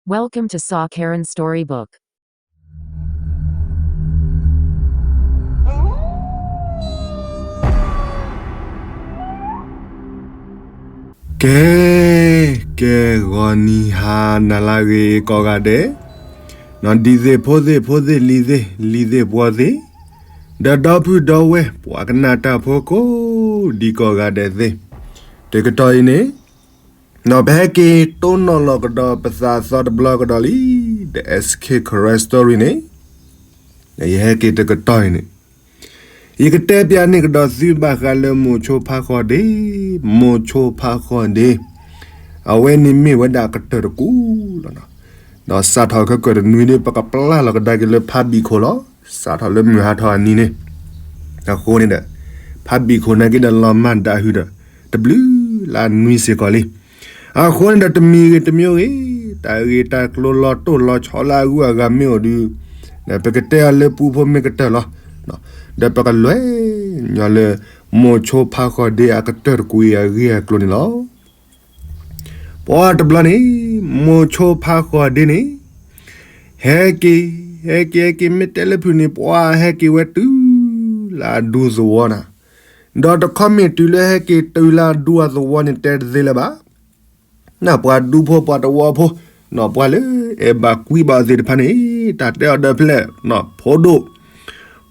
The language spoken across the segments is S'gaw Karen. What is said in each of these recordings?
Welcome to Saw Karen Storybook. ကဲ ကဲ ဂီၤနံၤဟါနၤလၢအဂ့ၤကိးဂၤဒဲး, နီၢ်ဒံသ့ၣ်ဖိသ့ၣ်ဖိသ့ၣ်လံၤသ့ၣ် လံၤသ့ၣ်ပှီၤသ့ၣ်, ဒီးဒီပုၢ်ဒီဝဲၢ် ပှၤကနၣ်တၢ်ဖိကိးဒံကိးဂၤဒဲးသ့ၣ်, တကတီၢ်အံၤန့ၣ် နီၢ်ပဟဲက့ၤတိၢ်နီၣ်လီၤကဒီးပသးသီတဘျီကဒီးလံ, The S K Karen Story န့ၣ်, ယဟဲက့ၤတကတီၢ်အံၤန့ၣ်, ယကတဲပျးန့ၢ်ကဒီးသုဘၣ်ဃးလၢမိၤဆိဖါဃီဒ့, မိၤဆိဖါဃီဒ့, အဝဲန့ၣ်မ့ၢ်ဝဲဒၣ်ကတၢၢ်တကူၣ်လီၤနီၤ, ဒီးစးထီၣ်ခဲကၢၢ်တနွံဒ့ ပကပျၢ်လီၤကဒါက့ၤလၢဖါဘံၣ်ခိၣ်လီၤ, စးထီၣ်လၢမုၢ်ဟါထီၣ်အနံၤန့ၣ်, အဃိန့ၣ်ဒီး, ဖါဘံၣ်ခိၣ်နာ်က့ဒီးလီၤမၢ်ဒၣ်ဟုဒီး, တဘျုးလၢနွံစ့ၢ်ကီးလံ. အဃိန့ၣ်ဒီးတမံၤဂ့ၤတမံၤဂ့ၤ, တၢ်ဂ့ၢ်တၢ်ကျိၤလီၤတိၢ်လီၤဆီလၢအဂုၤအဂၤမ့ၢ်အိၣ်ဒီး, ဒီးပကတဲအီၤလၢပူဖိမ့ၢ်ကတၢၢ်လီၤ. ဒီးပကလဲၤညီလၢ မိၤဆိဖါဃီဒ့အကတၢၢ်တကူၣ်အံၤအဂ့ၢ်အကျိၤန့ၣ်လီၤ. ပှၤတဘျီန့ၣ်, မိၤဆိဖါဃီဒ့န့ၣ်, ဟဲက့ၤ, ဟဲက့ၤဟဲက့ၤ မ့ၢ်တဲလၢဖုးန့ၣ် ပှၤဟဲက့ၤဝဲတုၤလၢအဒူသဝီနၤ, ဒီးတခီမ့ၢ်တုၤလၢဟဲက့ၤတုၤလၢအဒူအသဝီန့ၣ် တဲတသ့လၢၤဘၣ်. နပှၤဒူဖိပှၤတဝီဖိ, နီၢ်ပှၤလၢအဲၣ်ဘၣ်ကွံဘၣ်အီၤသ့ၣ်တဖၣ်န့ၣ်, တၢ်တဲအီၤဒီးဖဲလဲၣ်, ဖိဒိၣ်,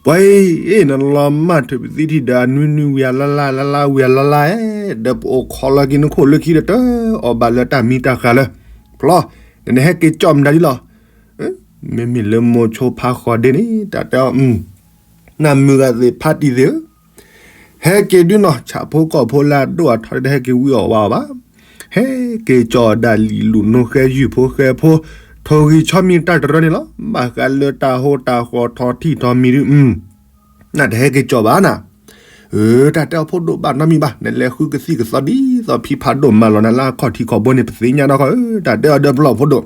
ပှၤအံၤ, နလီၤမၢ်ထုးပသံထံၣ်ဒီးအနွံနွံဝံၤအလါလါ လါလါဝံၤအလါလါ, ဒီးပအိၣ်ခိးလီၤက့ၤနခိၣ်လၢခံဒီးတအီၣ်ဘၣ်လၢတၢ်မံတၢ်ဃၢ်လၢ, ဖျီ, နဟဲက့ၤကၠီၣ်မတၤဒ်လီၤ. မ့မ့ၢ်လၢမိၤဆိဖါဃီဒ့န့ၣ် တၢ်တဲအီၤ နမုၢ်ဂၤသ့ၣ်ဖါတံၢ်သ့ၣ်ဧၢ, ဟဲက့ၤဒုးနီၢ်ဆၣ်ဖိကီၢ်ဖိလၢအဒိၣ်အထီတဟဲက့ၤဝံအီၣ်ဝးအီၤဘၣ်. ဟဲက့ၤကၠီၣ်ဒၣ်လံာ်လူၢ်နိဃဲယုၢ်ဖိဃဲဖိ, ထိၣ်ဂံၢ်ဆီမံၤတၢ်တရၢန့ၣ်လီၤ. ဘၣ်ဃးလၢတၢ်ဟိတၢ်ဃီထီထံၣ်ထီမံၤဒုး, နတဟဲက့ၤကၠီၣ်ဘၣ်နၤ. အၢ တၢ်တဲအီၤဖိဒိၣ်ဘၣ်နီတမံၤဘၣ်, နလဲၤဃုကသံၣ်ကသီဒ်သိးဖံဖးဒိၣ်မၤလီၤနၤလၢအခီၣ်ထံးခီၣ်ဘိန့ၣ် ပသ့ၣ်ညါနီၢ်ခီဧၢ, တၢ်တဲအီၤဒီးဖျီၣ်ဖိဒိၣ်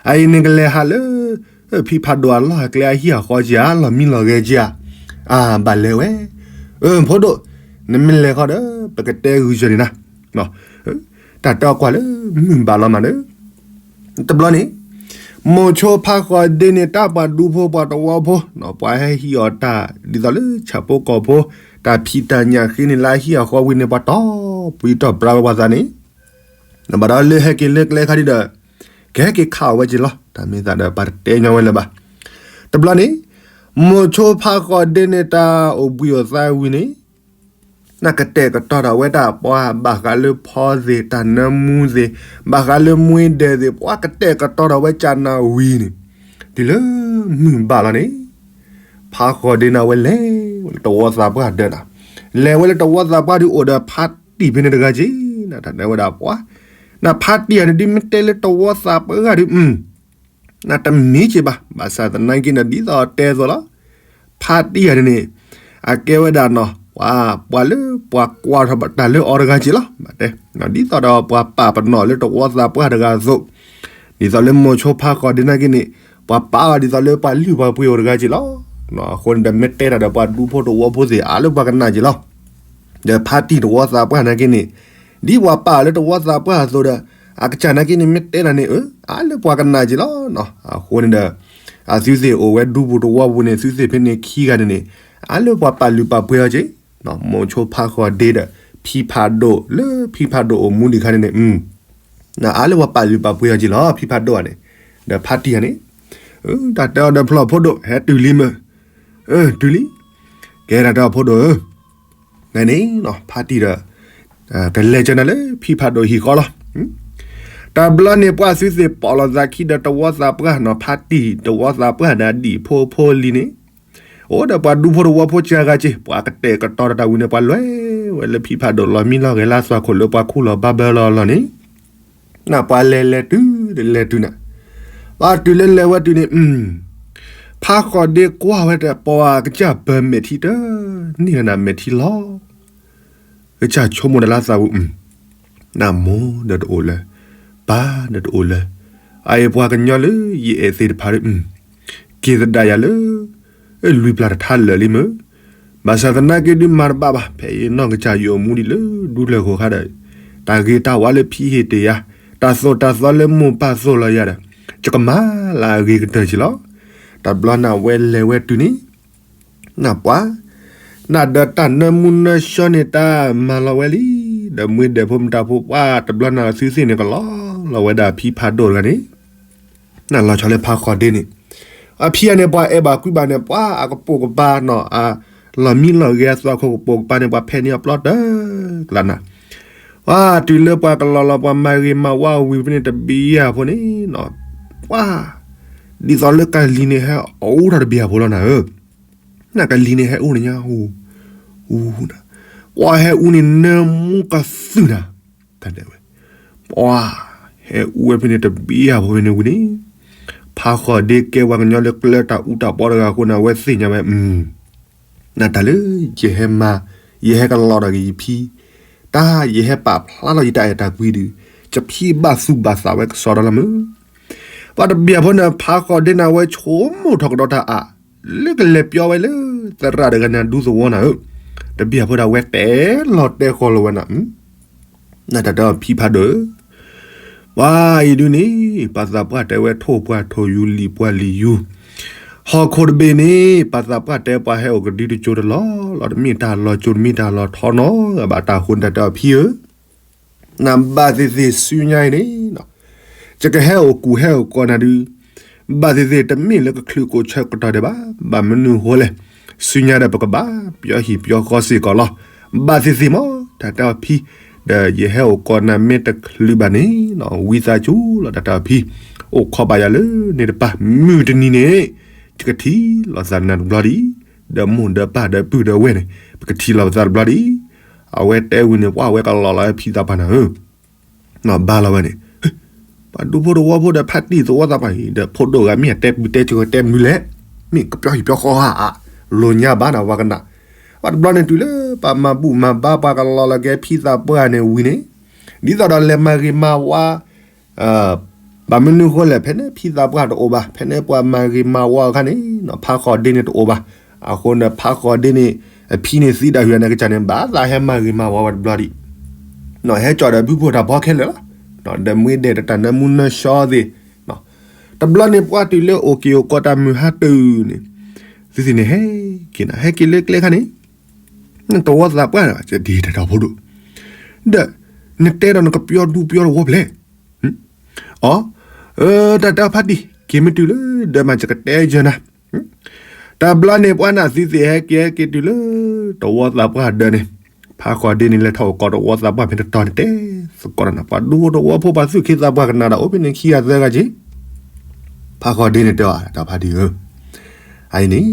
အအံၤန့ၣ်ကလဲၤဟးလၢ ဖံဖးဒိၣ်အလီၢ်အကျဲအဟံၣ်အဃီက့ဧါ, လီၢ်မံလီၢ်ဂဲၤက့ဧါ, အၢ ဘၣ်လဲၤဝဲ, အၢ ဖိဒိၣ်, နမ့ၢ်လဲၤဃီဒီး ပကတဲဂုာ်စၢၤန့ၣ်နၤ, တၢ်တဲအီၤကွၢ်လၢမုၢ်ဘၣ်လီၤမးဒီး တဘျီန့ၣ်, မိၤဆိဖါဃီဒ့န့ၣ် တၢ်ပှၤဒူဖိပှၤတဝီဖိ, ပှၤဟဲဟံးအီၣ်တၢ် ဒ်သိးလၢဆၣ်ဖိကီၢ်ဖိ, တၢ်ဖံးတၢ်ညၣ်ဃ့န့ၣ်လၢအဟံၣ်အဃီဝံၤန့ၣ် ပှၤတီၢ်ပှံၤတီၢ်ပြါဝဲပှၤသးန့ၣ်, ဘၣ်ဒီးလၢဟဲက့ၤလၢကျဲခါဒ်ဒီး, ကဟဲက့ၤခးအီၣ်ဝဲက့ၤလီၤ, တၢ်မ့ၢ်သးဒီးပှၤတတဲညီဝဲလၢၤဘၣ်. တဘျီန့ၣ်, မိၤဆိဖါဃီဒ့န့ၣ် တၢ်အိၣ်ဘှံးအိၣ်သါဝံၤန့ၣ် နကတဲာ်ကတီၤထီၣ်ဝဲဒၣ်ပှၤဘၣ်ဃးလၢဖီသ့ၣ် တၢ်နၢမူသ့ၣ်, ဘၣ်ဃးလၢမှ့ဒဲးသ့ၣ် ပှၤကတဲာ်ကတီၤထီၣ်ဝဲကၢ်နၤဝံၤန့ၣ်, တုၤလၢမုၢ်ဘၣ်လီၤန့ၣ်, ဖါဃီဒ့န့ၣ်ဝဲလဲၤဝဲလၢတဝီသးပှၢ်ဒၢးနၤ, လဲၤဝဲလၢတဝီသးပှၢ်ဒုးအိၣ်ဒီးဖါတံၢ်ဖဲန့ၣ်တဂၤက့, နတၢ်တဲဝဲဒၣ်ပှၤ, နဖါတံၢ်ဧါန့ၣ်ဒုးမ့ၢ်တဲလၢတဝီသးပှၢ်ဂၤဒုး နတမ့ၢ်က့ဘၣ်, ဘၣ်ဆၣ်သနာ်က့န့ၣ် ဒ်သိးတဲအသိးလီၤ. ဖါတံၢ်ဧါန့ၣ်န့ၣ်, အကဲဝဲဒၣ်နီၤ, ပှၤလၢပှၤကွၢ်ထီၣ်ဘၣ်တၢ်လၢအီၤတဂၤက့လီၤ. ဘၣ်တဲ, ဒ်သိးဒီးပှၤပာ်ပနီၣ်လၢတဝီသးပှၢ်တဂၤအသိး, ဒ်သိးလၢမိၤဆိဖါဃီဒ့နာ်က့န့ၣ်, ပှၤပာ်အီၤဒ်သိးလၢပှၤလုၢ်ပှၤပှ့ၤအိၣ်တဂၤက့လီၤ. အဃိန့ၣ်ဒီးမ့ၢ်တဲတၢ်ဒီးပှၤဒူဖိတဝီဖိသ့ၣ်အါလၢပှၤကနၣ်က့လီၤ. ဒီးဖါတံၢ်တဝီသးပှၢ်နာ်က့န့ၣ်, ဒ်ပှၤပာ်အီၤလၢတဝီသးပှၢ်အသိးဒီး, အကစၢ်နာ်က့န့ၣ် မ့ၢ်တဲတၢ်န့ၣ်အၢ, အါလၢပှၤကနၣ်က့လီၤ. အဃိန့ၣ်ဒီး, အသုသ့ၣ်အိၣ်ဝဲဒူပူၤတဝီပူၤန့ၣ် သုသ့ၣ်ဖဲန့ၣ်ခံဂၤန့ၣ်န့ၣ်, အါလၢပှၤပာ်လုၢ်ပာ်ပှ့ၤအီၤက့, မိၤဆိဖါဃီဒ့ဒီး, ဖံဖးဒိၣ်လၢဖံဖးဒိၣ်အိၣ်မူဒံးခါန့ၣ်န့ၣ်, အါလၢပှၤပာ်လုၢ်ပာ်ပှ့ၤအီၤက့လီၤ ဖံဖးဒိၣ်ဧါန့ၣ်, ဒီးဖါတံၢ်ဧါန့ၣ်, တၢ်တဲအီၤဒီးဖျီၣ်ဖိဒိၣ် ဟဲတုၤလံမ့ၢ်, တုၤလံ, ကဲတၢ်တဲအီၤဖိဒိၣ်ဧၢ နန့ၣ် ဖါတံၢ်ဒီး, ကလဲၤကနၤလၢဖံဖးဒိၣ်ဟံၣ်ဃီလီၤ. တဘျီန့ၣ်ပှၤသုသ့ၣ်ပိာ်လိာ်သးခံဒီးတဝီသးပှၢ်နီၤ ဖါတံၢ်တဝီသးပှၢ်ဒီးဒံၣ်ဖိဖိလံၤန့ၣ်, အိၣ်ဒီးပှၤဒူဖိတဝီဖိကဂၤက့ ပှၤကတဲာ်ကတီၤဒီးတၢ်ဝံၤန့ၣ် ပှၤလဲၤဝဲလၢဖံဖးဒိၣ်လီၢ်မံလီၢ်ဂဲၤလၢသွၣ်ခိၣ်လၢပှၤခူၣ်လီၤဘၣ်ဘၢလီၤလီၢ်န့ၣ် နပှၤလဲၤလဲၤတုၤဒီးလဲၤတုၤနၤ, ပှၤတုၤလၢလဲၤဝဲတုၤန့ၣ်, ဖါဃီဒ့ကွၢ်ဝဲဒီးပှၤကစၢ်ပၢၤမဲာ်ထံတန့ၢ်ဒီးနၤမဲာ်ထံလီၤ. ကစၢ်ဆိကမိၣ်ဒီးလၢသးပူၤ, နမိၢ်ဒီးတအိၣ်လၢၤ, ပၢ်ဒီးတအိၣ်လၢၤ, အအံၤပှၤကညီလၢယအဲၣ်သ့ၣ်တဖၣ်ဒီး, က့ၤသဒၣ်ယၤလၢ လွံၢ်ပျၢ်တထါလၢာ်လံမ့ၢ်, ဘၣ်ဆၣ်သနာ်က့ဒုးမၤတဘၣ်ဘၣ် ဖဲအံၤနီၢ်ကစၢ်ယအိၣ်မူဒံးလၢဒူလၢာ်ဃိခါဒီး, တၢ်ဂ့ၤတၢ်ဝါလၢဖံဟ့ၣ်တ့ၢ်ယၤ, တၢ်သိၣ်တၢ်သီလၢမိၢ်ပၢ်သိၣ်လီၤယၤဒီး, ယကမၤလၢအဂ့ၤကတၢၢ်က့ၤလီၤ. တဘျီန့ၣ်အဝဲလဲၤဝဲတုၤန့ၣ် နပှၤ နဒီးတၢ်နၢမူနၢဆှီန့ၣ် တၢ်မၤလီၤဝဲလံ. ဒီးမွ့ဒဲးဖိမတၤဖိပှၢ် တဘျီန့ၣ်အသုသ့ၣ်န့ၣ် ကလီၤလီၤဝဲဒၣ်အဖံဖးဒိၣ်တဂၤန့ၣ် နလီၤဆီလၢဖးဃီၤဒ့န့ၣ် အဖံအန့ၣ် ပှၤအဲၣ်ဘၣ်ကွံဘၣ်န့ၣ် ပှၤအကပိာ်ကပၤနီၤ အလီၤမံလီၤဂဲၤအသွဲၣ်ခိၣ်ကပိာ်ကပၤန့ၣ် ပှၤဖဲန့ၣ်အပျီတၢၢ်ကျါနၤ. ပှၤတုၤလၢပှၤကလီၤလီၤ ပှၤမၤဂ့ၤမၤဝါဝံၤဖဲန့ၣ်တဘံယၤဖိန့ၣ် ပှၤ ဒ်သိးလၢကလံၤန့ၣ်ဟဲအူထီၣ်တဘံယၤဖိလီၤနၤဧၢ. နကလံၤန့ၣ်ဟဲအူန့ၣ်ညါ အူ အူ ပှၤဟဲအူန့ၣ်နၢမူကသုၣ်နၤ တၢ်ဒဲးဝဲ ပှၤ ဟဲအူဝဲဖဲန့ၣ်တဘံယၤဖိဖဲန့ၣ်ဝံၤန့ၣ် ဖးဃီၤဒ့ကဲပှၤကညီလၢကျဲတၢ်အူတၢ်ပီတဂၤအဃိန့ၣ် အဝဲသ့ၣ်ညါဝဲ နတၢ်လၢ ယဟဲမၤ ယဟဲကလီၤဒီးက့ၤယဖံ တၢ်ယဟဲပာ်ဖျါလီၤယတၢ်အဲၣ်တၢ်ကွံဒုး ယဖံဘၣ်သူၣ်ဘၣ်သးဝဲကစီဒီလီၤမုၢ်. ပှၤတဘံယၤဖိန့ၣ် ဖးဃီၤဒ့န့ၣ် အဝဲဆိကမိၣ်ထီၣ်ကဒီးတၢ်အါ လၢကလဲၤပျီဝဲလၢ သရၣ်တဂၤန့ၣ်ဒူသဝီနၤဧၢ. တဘံယၤဖိဒၣ်ဝဲတဲလီၤတဲဃီၤလီၤဝဲနၤ နတၢ်တဲအီၤဖံဖးဒိၣ်ဧၢ, ပှၤအံၤဒုန့ၣ် ပှၤသးပှၢ်တဲဝဲထိၣ်ပှၢ်ထိၣ်ယူၤလံာ်ပှၢ်လံာ်ယူၤ, ဟီၣ်ခိၣ်တဘ့ၣ်န့ၣ် ပှၤသးပှၢ်တဲပှၤဟဲအိၣ်ကဒုတကၠိတလီၢ်လီၤ တမ့ၢ်တၢ်လီၤကၠိတမ့ၢ်တၢ်လီၤထီနီဘၣ်တၢ်အဃိန့ၣ် တၢ်တဲအီၤဖံဧၢ နဘၣ်သ့ၣ်သ့ၣ်ဆူညါအံၤန့ၣ် ယကဟဲအိၣ်ကူၣ်ဟဲအိၣ်ကီးနၤဒုး, ဘၣ်သ့ၣ်သ့ၣ်တမ့ၢ်လၢကချုးကိးဆၢကတီၢ်ဒဲးဘၣ်, ဘၣ်မနုၤဃိလဲၣ်, ဆူညါဒီးပကဘၣ်ပျီဟံၣ်ပျီဃီစ့ၢ်ကီးလီၤ. ဘၣ်သ့ၣ်သ့ၣ်မး တၢ်တဲအီၤဖံ, ဒီးယဟဲအိၣ်ကီးနၤမ့ၢ်တချုးဘၣ်န့ၣ် ဝံသးစူၤလီၤ တၢ်တဲအီၤဖံ, အိၣ်ခိးဘၣ်ယၤလၢန့ၣ်တပၤ မုၢ်တနံၤန့ၣ် ယကထံၣ်လိာ်သးနၤတဘျီဒံး, ဒီးမိၢ်ဒီးပၢ်ဒီးပုၢ်ဒီးဝဲၢ်န့ၣ် ပကထံၣ်လိာ်ပသးတဘျီဒံး. အဝဲတဲဝံၤန့ၣ် ပှၤဝဲကလီၤလီၤဖံသးပှၢ်နၤဧၢ ဘါလီၤဝဲန့ၣ်, ပှၤဒူဖိတဝီဖိဒီးဖါတံၢ်သဝီသးပှၢ်အံၤ ဒီးဖိဒိၣ်ဂၤမ့ၢ်အတဲပူၤတဲကတဲမုာ်လဲၣ်, မ့ၢ်ကပျီဟံၣ်ပျီဃီဧါ, လိာ်ညါဘၣ်နၤဝဲကနၣ်, ပှၤတဘျီန့ၣ်တုၤလၢ ပှၤမၤဘူၣ်မၤဘါပှၤကလီၤလီၤကဲဖံသးပှၢ်န့ၣ်ဝံၤန့ၣ်, ဒ်သိးဒီးလဲၤမၤဂ့ၤမၤဝါ ဘၣ်မနုၤဃိလဲၣ် ဖဲန့ၣ်ဖံသးပှၢ်တအိၣ်ဘၣ်, ဖဲန့ၣ်ပှၤမၤဂ့ၤမၤဝါအခါန့ၣ် ဖးဃီၤဒ့န့ၣ်တအိၣ်ဘၣ်, အဃိန့ၣ်ဖးဃီၤဒ့န့ၣ် အဖံန့ၣ်သံဒၣ်ဟုၣ်န့ၣ်ကစၢ်န့ၣ် ဘၣ်သးဟဲမၤဂ့ၤမၤဝါဝဲတဘျီဒံး, ဟဲကၠီၣ်ဒီးဘုဖိတၢ်ဖီခဲလၢာ်လီၤ, ဒီးမွ့ဒဲးဒီးတၢ်နၢမူနၢဆှီသ့ၣ်, တဘျီန့ၣ်ပှၤတုၤလၢအိၣ်က့ၤအိၣ်ကီးတၢ်မုၢ်ဟါတုၤန့ၣ်, သုသ့ၣ်န့ၣ်ဟဲက့ၤနၤ ဟဲက့ၤလၢကျဲခါန့ၣ်, နတဝီသးပှၢ်ဒီး ဒ်တၢ်တီဖိဒိၣ်, ဒီး နတဲဒီးနကပျီဒူပျီတဝီဖဲလဲၣ် အီ, တၢ်တဲအီၤဖါတံၢ် က့ၤမ့ၢ်တုၤလၢ ဒီးမးယကတဲယဲနၤ, တဘျီန့ၣ် ပှၤနၢ်သုသ့ၣ်ဟဲက့ၤဟဲက့ၤတုၤလၢ တဝီသးပှၢ်ဒၢးန့ၣ်, ဖးဃီၤဒ့န့ၣ် လဲၤထီၣ်အိၣ်ကီးတဝီသးပှၢ်ဖဲတတီၤန့ၣ် တဲသကိးနၤ ပှၤဒူဖိတဝီဖိ ပှၤသူၣ်က့သးပှၢ်ကနၣ်ဒီး အိၣ်ဖဲန့ၣ်ခံဂၤသၢဂၤက့ၤ, ဖးဃီၤဒ့န့ၣ်တဲအီၤ တၢ်ဖါတံၢ်ဧၢ, အအံၤန့ၣ်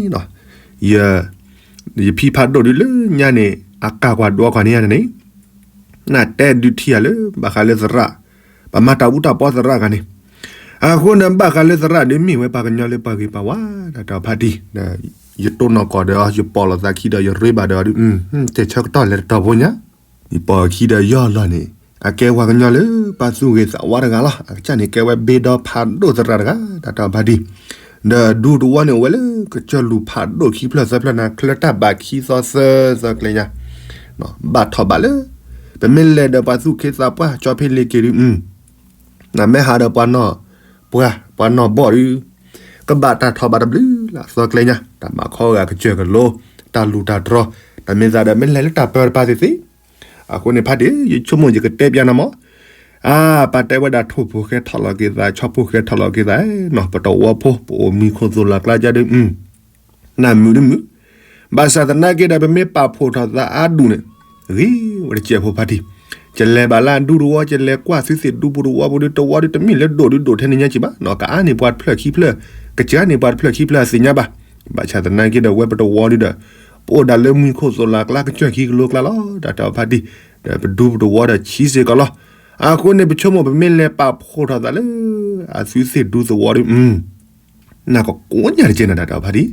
ယဖံဖးဒိၣ်ဒုလၢညါန့ၣ် အကၢ်ကွၢ်ဒွးကွၢ်န့ၢ်ယၤန့ၣ် နတဲဒုးထံၣ်ယၤလၢ ဘၣ်ဃးလၢသရၣ်, ပမၤတၢ်အူတၢ်ပီသရၣ်ဂၤန့ၣ်, အဃိန့ၣ် ဘၣ်ဃးလၢသရၣ်ဒုးမ့ၢ်ဝဲပှၤကညီလၢပှၤဂ့ၤပှၤဝါ တၢ်တဲအီၤဖါတံၢ်, ယတိၢ်နီၣ်ကီၢ်ဒီးအီၤ ယပိာ်လိာ်သးခံဒီးယရ့ဘၣ်ဒီးအီၤဒုး, တဲဆၢကတီၢ်လဲၤတတီၤဖိညါ, ယပိာ်အခံဒီးယီၢ်လီၤန့ၣ် အကဲပှၤကညီလၢပှၤသူၣ်ဂ့ၤသးဝါတဂၤလီၤ, အကစၢ်န့ၣ် ကဲဝဲဘ့ဒီဖးဒိၣ်သရၣ်တဂၤ တၢ်တဲအီၤဖါတံၢ်, ဒီးဒူတဝီန့ၣ်အိၣ်ဝဲလၢ ကစၢၢ်လူၤဖးဒိၣ်ခံဖျၢၣ်သၢဖျၢၣ်န့ၣ် ချၢတၢ်ဘၣ်ခံသီသၢသီကျဲညါ ဘၣ်ထီၣ်ဘၣ်လၢ ပမ့ၢ်လဲၤဒီးပှၤသူၣ်က့သးပှၢ် ကၠီဖ့လ့ၤက့ၤဒုး, နမ့ၢ်ဟးဒီးပှၤနီၢ်ပှၢ် ပှၤနီၢ်ဘီၣ်ဒုး, ကဘၣ်တၢ်ထီၣ်ဘၣ်တဘျုးလၢအသီကျဲညါ တၢ်မၤခီဂာ်ကစၢၢ်ကလိ တၢ်လူၤတၢ်တြီ, တၢ်မ့ၢ်သးဒီးမ့ၢ်လဲၤလၢတၢ်ပၢတပၤသ့ၣ်သ့ၣ်, အဃိန့ၣ်ဖါတံၢ် ယဆိကမိၣ်ယကတဲပျးနၤမး, အါ ပှၤတဲဝဲဒၣ်ထိၣ်ဖိဃဲထီၣ်လီၤက့ၤသး ဆီဖိဃဲထီၣ်လီၤက့ၤသးနီၤ ပတဝီဖိ ပအိၣ်မံခိၣ်သိၣ်လီၤကျါကါဒုး နၢ်မုာ်တမုာ်, ဘၣ်ဆၣ်သနာ်က့ဒီး ပမ့ၢ်ပာ်ဖှိၣ်ထီၣ်သးအါဒူၣ်န့ၣ် ဂ့ၤဝဲတစဲးဖိဖါတံၢ်, ယလဲၤဘၣ်လၢဒူတဝီ ယလဲၤကွၢ်သုသ့ၣ်ဒူပူၤတဝီပူၤဒုး တဝီဒုးတမ့ၢ်လၢဒိၣ်ဒုးဒိၣ်ထဲန့ၣ်ညါက့ၤဘၣ်နီၤ ကအါန့ၢ်ပှၤတဖျၢၣ်ခံဖျၢၣ်, ကစၢ်န့ၢ်ပှၤတဖျၢၣ်ခံဖျၢၣ်အသ့ၣ်ညါဘၣ်, ဘၣ်ဆၣ်သနာ်က့ဒီးဝဲပတဝီဒုးဒီး ပအိၣ်ဒၣ်လၢမံခိၣ်သိၣ်လီၤကျါကစၢၢ်ခံကလိကျါလီၤ တၢ်တဲအီၤဖါတံၢ်, ဒီးပဒူပတဝီဒီးဆံးစ့ၢ်ကီးလီၤ, အဃိန့ၣ် ပဆိကမိၣ်ပမ့ၢ်လဲၤပာ်ဖှိၣ်ထီၣ်သးလၢ အသုသ့ၣ်ဒူသဝီဒုး နၢ်ကကိးညၣ်တကဲနၤတၢ်တဲအီၤဖါတံၢ်,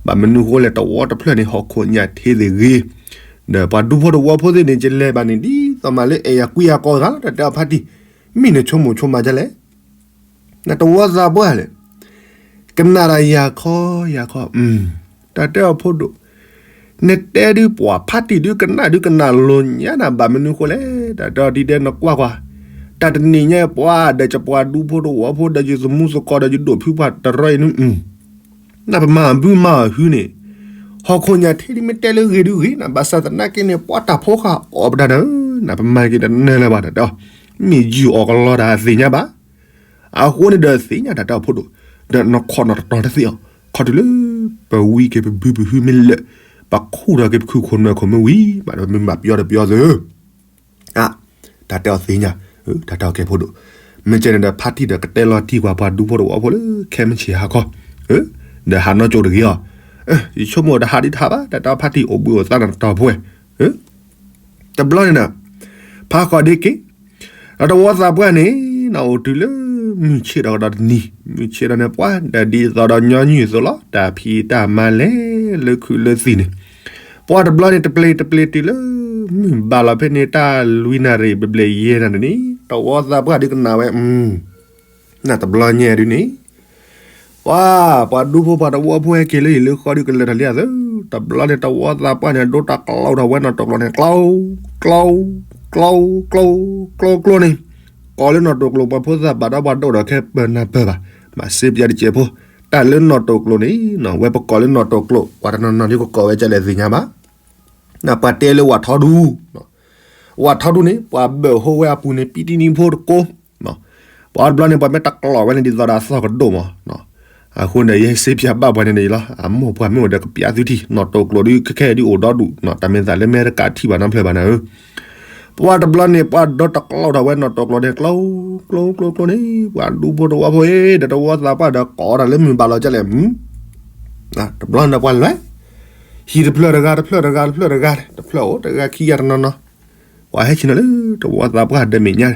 ဘၣ်မနုၤဃိလဲၣ် တဝီတဖျၢၣ်န့ၣ် ဟီၣ်ခိၣ်ညၣ်ထ့သ့ၣ်ဂ့ၤ, ဒီးပှၤဒူဖိတဝီဖိသ့ၣ်န့ၣ် ယလဲၤဘၣ်န့ၣ် ဒ်သိးမးလၢအဲၣ်ယၤကွံယၤကိးဂၤလီၤ တၢ်တဲအီၤဖါတံၢ်, မ့ၢ်နဆိကမိၣ်ဆိကမးဒ်လဲၣ်, နတဝီသးပှၢ်လဲၣ်, ကနၣ်တၢ်ယၤခီယၤခီ, တၢ်တဲအီၤဖိဒိၣ် နတဲဒုးပှၤဖါတံၢ်ဒုးကနၣ်ဒုးကနၣ်လိာ်ညါနၤ ဘၣ်မနုၤဃိလဲၣ် တၢ်တဲအီၤဒ်ဒဲးနကွၢ်ကွၢ်, တၢ်တနံၤညါပှၤဒီး ယပှၤဒူဖိတဝီဖိဒီး ယသမူသကိးဒီး ယဒိၣ်ဖုပှၤတရၢအံၤန့ၣ် နပမၤဘုမၤအီၤဟုန့ၣ် ဟီၣ်ခိၣ်ညါထဲဒ်မ့ၢ်တဲလၢဂ့ၤဒုဂ့ၤနၤ ဘၣ်ဆၣ်သနာ်က့န့ၣ် ပှၤတၢ်ဖိဃာ်အီၣ်ပတၢ်ဒီး နပမၤက့ၤတနၢၤလၢၤဘၣ်တၢ်တဲအီၤ မ့ၢ်ယုၢ်အီၣ်ကလီတၢ်သ့ၣ်ညါဘၣ်. အဃိန့ၣ်ဒီးသ့ၣ်ညါတၢ်တဲအီၤဖိဒိၣ် ဒီးနခီၣ်နီၣ်တတီၤတသ့အီၤ ခီတုၤလၢ ပဝံက့ၤပဘုပဟုမ့ၢ်လၢာ် ပခူၣ်ထီၣ်က့ၤပခုၣ်ခိၣ်နွဲၣ်ခိၣ်မ့ၢ်ဝံၤ ဘၣ်ဒီးမ့ၢ်ဘၣ်ပယီၤဒီးပယီၤသု တၢ်တဲအီၤသ့ၣ်ညါ တၢ်တဲအီၤကဲဖိဒိၣ် မ့ၢ်ကဲန့ၣ်ဒီးဖါတံၢ်ဒီးကတဲလီၤတံၢ်ကွၢ်ပှၤဒူဖိတဝီဖိလၢခဲမုၢ်ဆ့ၣ်ဟါခီ ဒီးဟးနီၢ်ကၠိတဂ့ၤအီၤ ယဆိကမိၣ်တဟးဒ်တဟးဘၣ် တၢ်တဲအီၤဖါတံၢ်အိၣ်ဘှံးအိၣ်သါနၤတတီၤဖိဝဲ တဘျီန့ၣ်ဒီး ဖါဃီဒ့က့ၤ ဒီးတဝီသးပှၢ်န့ၣ် နအိၣ်တုၤလၢ မုၢ်ဆ့ၣ်ဒီးကဒီးတနံၤ မုၢ်ဆ့ၣ်ဒီးန့ၣ် ပှၤဒီးဒ်သိးဒီးညီနုၢ်အသိးလီၤ တၢ်ဖံးတၢ်မၤလဲၤလၢခုးလၢသံၣ်န့ၣ် ပှၤတဘျီန့ၣ် တပျ့ၤတပျ့ၤတုၤလၢ မုၢ်ဘၣ်လီၤဖဲန့ၣ် တၢ်လွံၢ်နၣ်ရံၣ်ဘျဲၣ်ဘျဲၣ်ယဲၢ်နၣ်ရံၣ်န့ၣ် တဝီသးပှၢ်ဒုးကနၣ်ဝဲ နတဘျီညါဒုးန့ၣ် ပှၤ ပှၤဒူဖိပှၤတဝီဖိဟဲက့ၤလၢဟံၣ်လၢဃီဒုးကလဲၤထီၣ်လံအသး တဘျီန့ၣ် တဝီသးပှၢ်န့ၣ် ဒိတၢ်ကျီထီၣ်ဝဲနီၣ်တိာ်ကျိာ်န့ၣ် ကျီ ကျီ ကျီ ကျီ ကျီ ကျီန့ၣ် ကိးလၢနီၣ်တိာ်ကျိာ်ပှၤဖိသၣ်ဘၣ်ဒီးပှၤဒိၣ်ဒီးခဲပၢၢ်နၢ်ပၢၢ်ဘၣ် မၤစ့ပျါတစဲးဖိ တၢ်လၢနီၣ်တိာ်ကျိာ်န့ၣ် ဝဲပကိးလၢနီၣ်တိာ်ကျိာ် ပှၤတနီၤနီၤဒုးကကိးဝဲဒ်လဲၣ်သ့ၣ်ညါဘၣ် ပှၤတဲလၢဝၣ်ထီဒူ ဝၣ်ထီဒူန့ၣ် ပှၤဘၢၣ်ဟိဝဲအပူၤန့ၣ် ပံတံနံဖိတကိး ပှၤတဘျီန့ၣ် ပှၤမ့ၢ်တကျီဝဲန့ၣ်ဒ်သိးဒီးအသီၣ်ကဒိၣ်မး အဃိန့ၣ် ယဟဲစ့ပျါဘၣ်ပှၤန့ၣ်န့ၣ်လီၤ အမိၢ်ပှၢ်မ့ၢ်အိၣ်ဒီးကပျါသုထံၣ် နီၣ်တိာ်ကျိာ်ဒုး ခဲခဲဒုးအိၣ်ဒီဒူၣ် တၢ်မ့ၢ်သးလၢမဲတကးထံၣ်ဘၣ်နီတဖျၢၣ်ဘၣ်နၤဧၢ ပှၤတဘျီန့ၣ် ပှၤဒီတကျီထီၣ်ဝဲနီၣ်တိာ်ကျိာ်န့ၣ် ကျိ ကျိ ကျိ ကျိန့ၣ် ပှၤဒူဖိတဝီဖိအံၤ ဒီးတဝီသးပှၢ်ဒီးကိးတၢ်လၢမုၢ်ဘၣ်လီၤဒ်လဲၣ် တဘျီန့ၣ်ပှၤလဲၤ ဟံၣ်တဖျၢၣ်တဂၤတဖျၢၣ်တဂၤတဖျၢၣ်တဂၤ တဖျၢၣ်အိၣ်တဂၤခံဂၤတနီၤနီၤ ပှၤဟဲဆ့ၣ်နီၤလၢတဝီသးပှၢ်ဒီးမဲာ်ညါ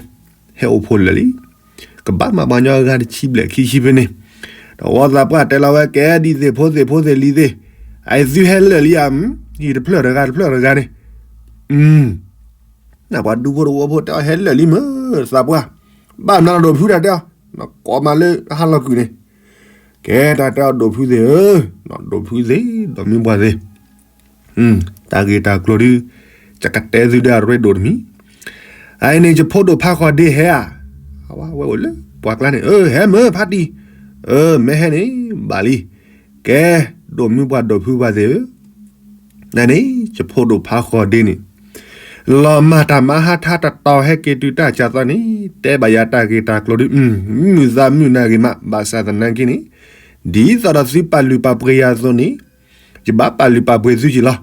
ဟဲအိၣ်ဖှိၣ်လၢာ်လံ ကဘၣ်မၤပှၤကညီအဂၤတဆံဘျဲၣ်ခံဆံဖဲန့ၣ် တဝီသးပှၢ်တဲလီၤဝဲကဲဒ်သ့ၣ်ဖိသ့ၣ်ဖိသ့ၣ်လံၤသ့ၣ် အသုဟဲလၢာ်လံဧါ ဟံၣ်တဖျၢၣ်တဂၤတဖျၢၣ်တဂၤန့ၣ် နပှၤဒူဖိတဝီဖိတဲအီၤဟဲလၢာ်လံမ့ၢ်သးပှၢ် ဘၣ်မနုၤလီၤဒိၣ်ဖုတၢ်တဲအီၤ နကိးမးလၢဟါလီၤကွံာ်န့ၣ် ကဲတၢ်တဲအီၤဒိၣ်ဖုသ့ၣ်ဧၢ ဒိၣ်ဖုသ့ၣ် ဒီးမုၢ်ပှၢ်သ့ၣ် တၢ်ဂ့ၢ်တၢ်ကျိၤဒုး ယကတဲသုဒၣ်အရ့ဒိၣ်တမံၤ အအံၤန့ၣ် ယဖိဒိၣ်ဖါဃီဒ့ဟဲဧါ ဝဲအိၣ်လၢပှၤကျါန့ၣ် အၢ ဟဲမ့ၢ်ဖါတံၢ် အၢ မ့ၢ်ဟဲန့ၣ် ဘၣ်လံ ကဲ ဒိၣ်မုၢ်ပှၢ်ဒိၣ်ဖုပှၢ်သ့ၣ်ဧၢ နန့ၣ် ယဖိဒိၣ်ဖါဃီဒ့န့ၣ် လီၤမၢ်တၢ်မၤဟါထါတတီၤဟဲက့ၤတုၤတၢ်စှၤသီန့ၣ် တဲဘၣ်ယၤတၢ်ဂ့ၢ်တၢ်ကျိၤဒုး မုာ်သးမုာ်နၢ်ဂ့ၤမး ဘၣ်ဆၣ်သနာ်က့န့ၣ် ဒ်သိးဒီးသုပာ်လုၢ်ပာ်ပှ့ၤယၤအသိးန့ၣ် ယဘၣ်ပာ်လုၢ်ပာ်ပှ့ၤသုက့ၤလီၤ.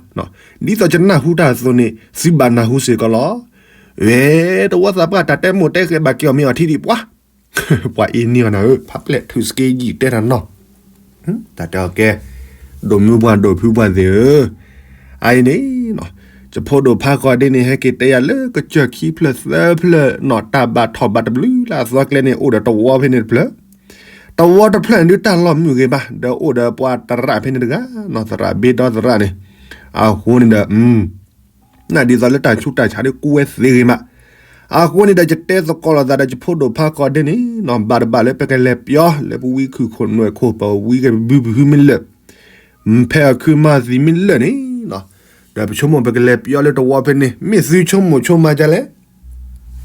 ဒ်သိးယနၢ်ဟူတၢ်အသိးန့ၣ် သုဘၣ်နၢ်ဟူစ့ၢ်ကီးလီၤ. ဝဲ တဝီသးပှၢ်တၢ်တဲမိၢ်တဲဃဲၤဘၣ်က့ၤအီၤမ့ၢ်အီၤထံဒံးပှၤ ပှၤအ့န့ၢ်အီၤနၤဧၢ ဖးပျဲၢ်ထူၣ်စက့ယံာ်တဲတၢ်နီၤ တၢ်တဲအီၤကဲ ဒိၣ်မုၢ်ပှၢ်ဒိၣ်ဖုပှၢ်သ့ၣ်ဧၢ, အအံၤန့ၣ် ယဖိဒိၣ်ဖါဃီဒ့န့ၣ် ဟဲက့ၤတဲယၤလၢကစၢၢ်ခံဖျၢၣ်သၢဖျၢၣ်နီၤ တၢ်ဘၣ်ထီၣ်ဘၣ်တဘျုးလၢအသီကျဲန့ၣ် အိၣ်ဒီးတဝီဖဲန့ၣ်တဖျၢၣ်, တဝီတဖျၢၣ်န့ၣ်ဒုးတၢ်လီၢ်မုာ်ဂ့ၤမး ဒီးအိၣ်ဒီးပှၤသရၣ်ဖဲန့ၣ်တဂၤနီၤ သရၣ်ဘ့ဒီသရၣ်န့ၣ်, အဃိန့ၣ်ဒီး နာ်ဒ်သိးလၢတၢ်ဆူးတၢ်ဆါဒ်ကူဝဲသ့ဂ့ၤမး, အဃိန့ၣ်ဒီး ယတဲသကိးလိာ်သးဒီးယဖိဒိၣ်ဖါဃီဒ့န့ၣ်နီၤ ဘၣ်တဘၣ်လၢပကလဲၤပျီလၢပဝံခုၣ်ခိၣ်နွဲၣ်ခိၣ် ပဝံကဘုဘုဟုမ့ၢ်လၢာ်, ဖဲအခုမၤသံမ့ၢ်လၢာ်န့ၣ်နီၤ, ဒီးပဆိကမိၣ်ပကလဲၤပျီလၢတဝီဖဲန့ၣ် မ့ၢ်သုဆိကမိၣ်ဆိကမးဒ်လဲၣ်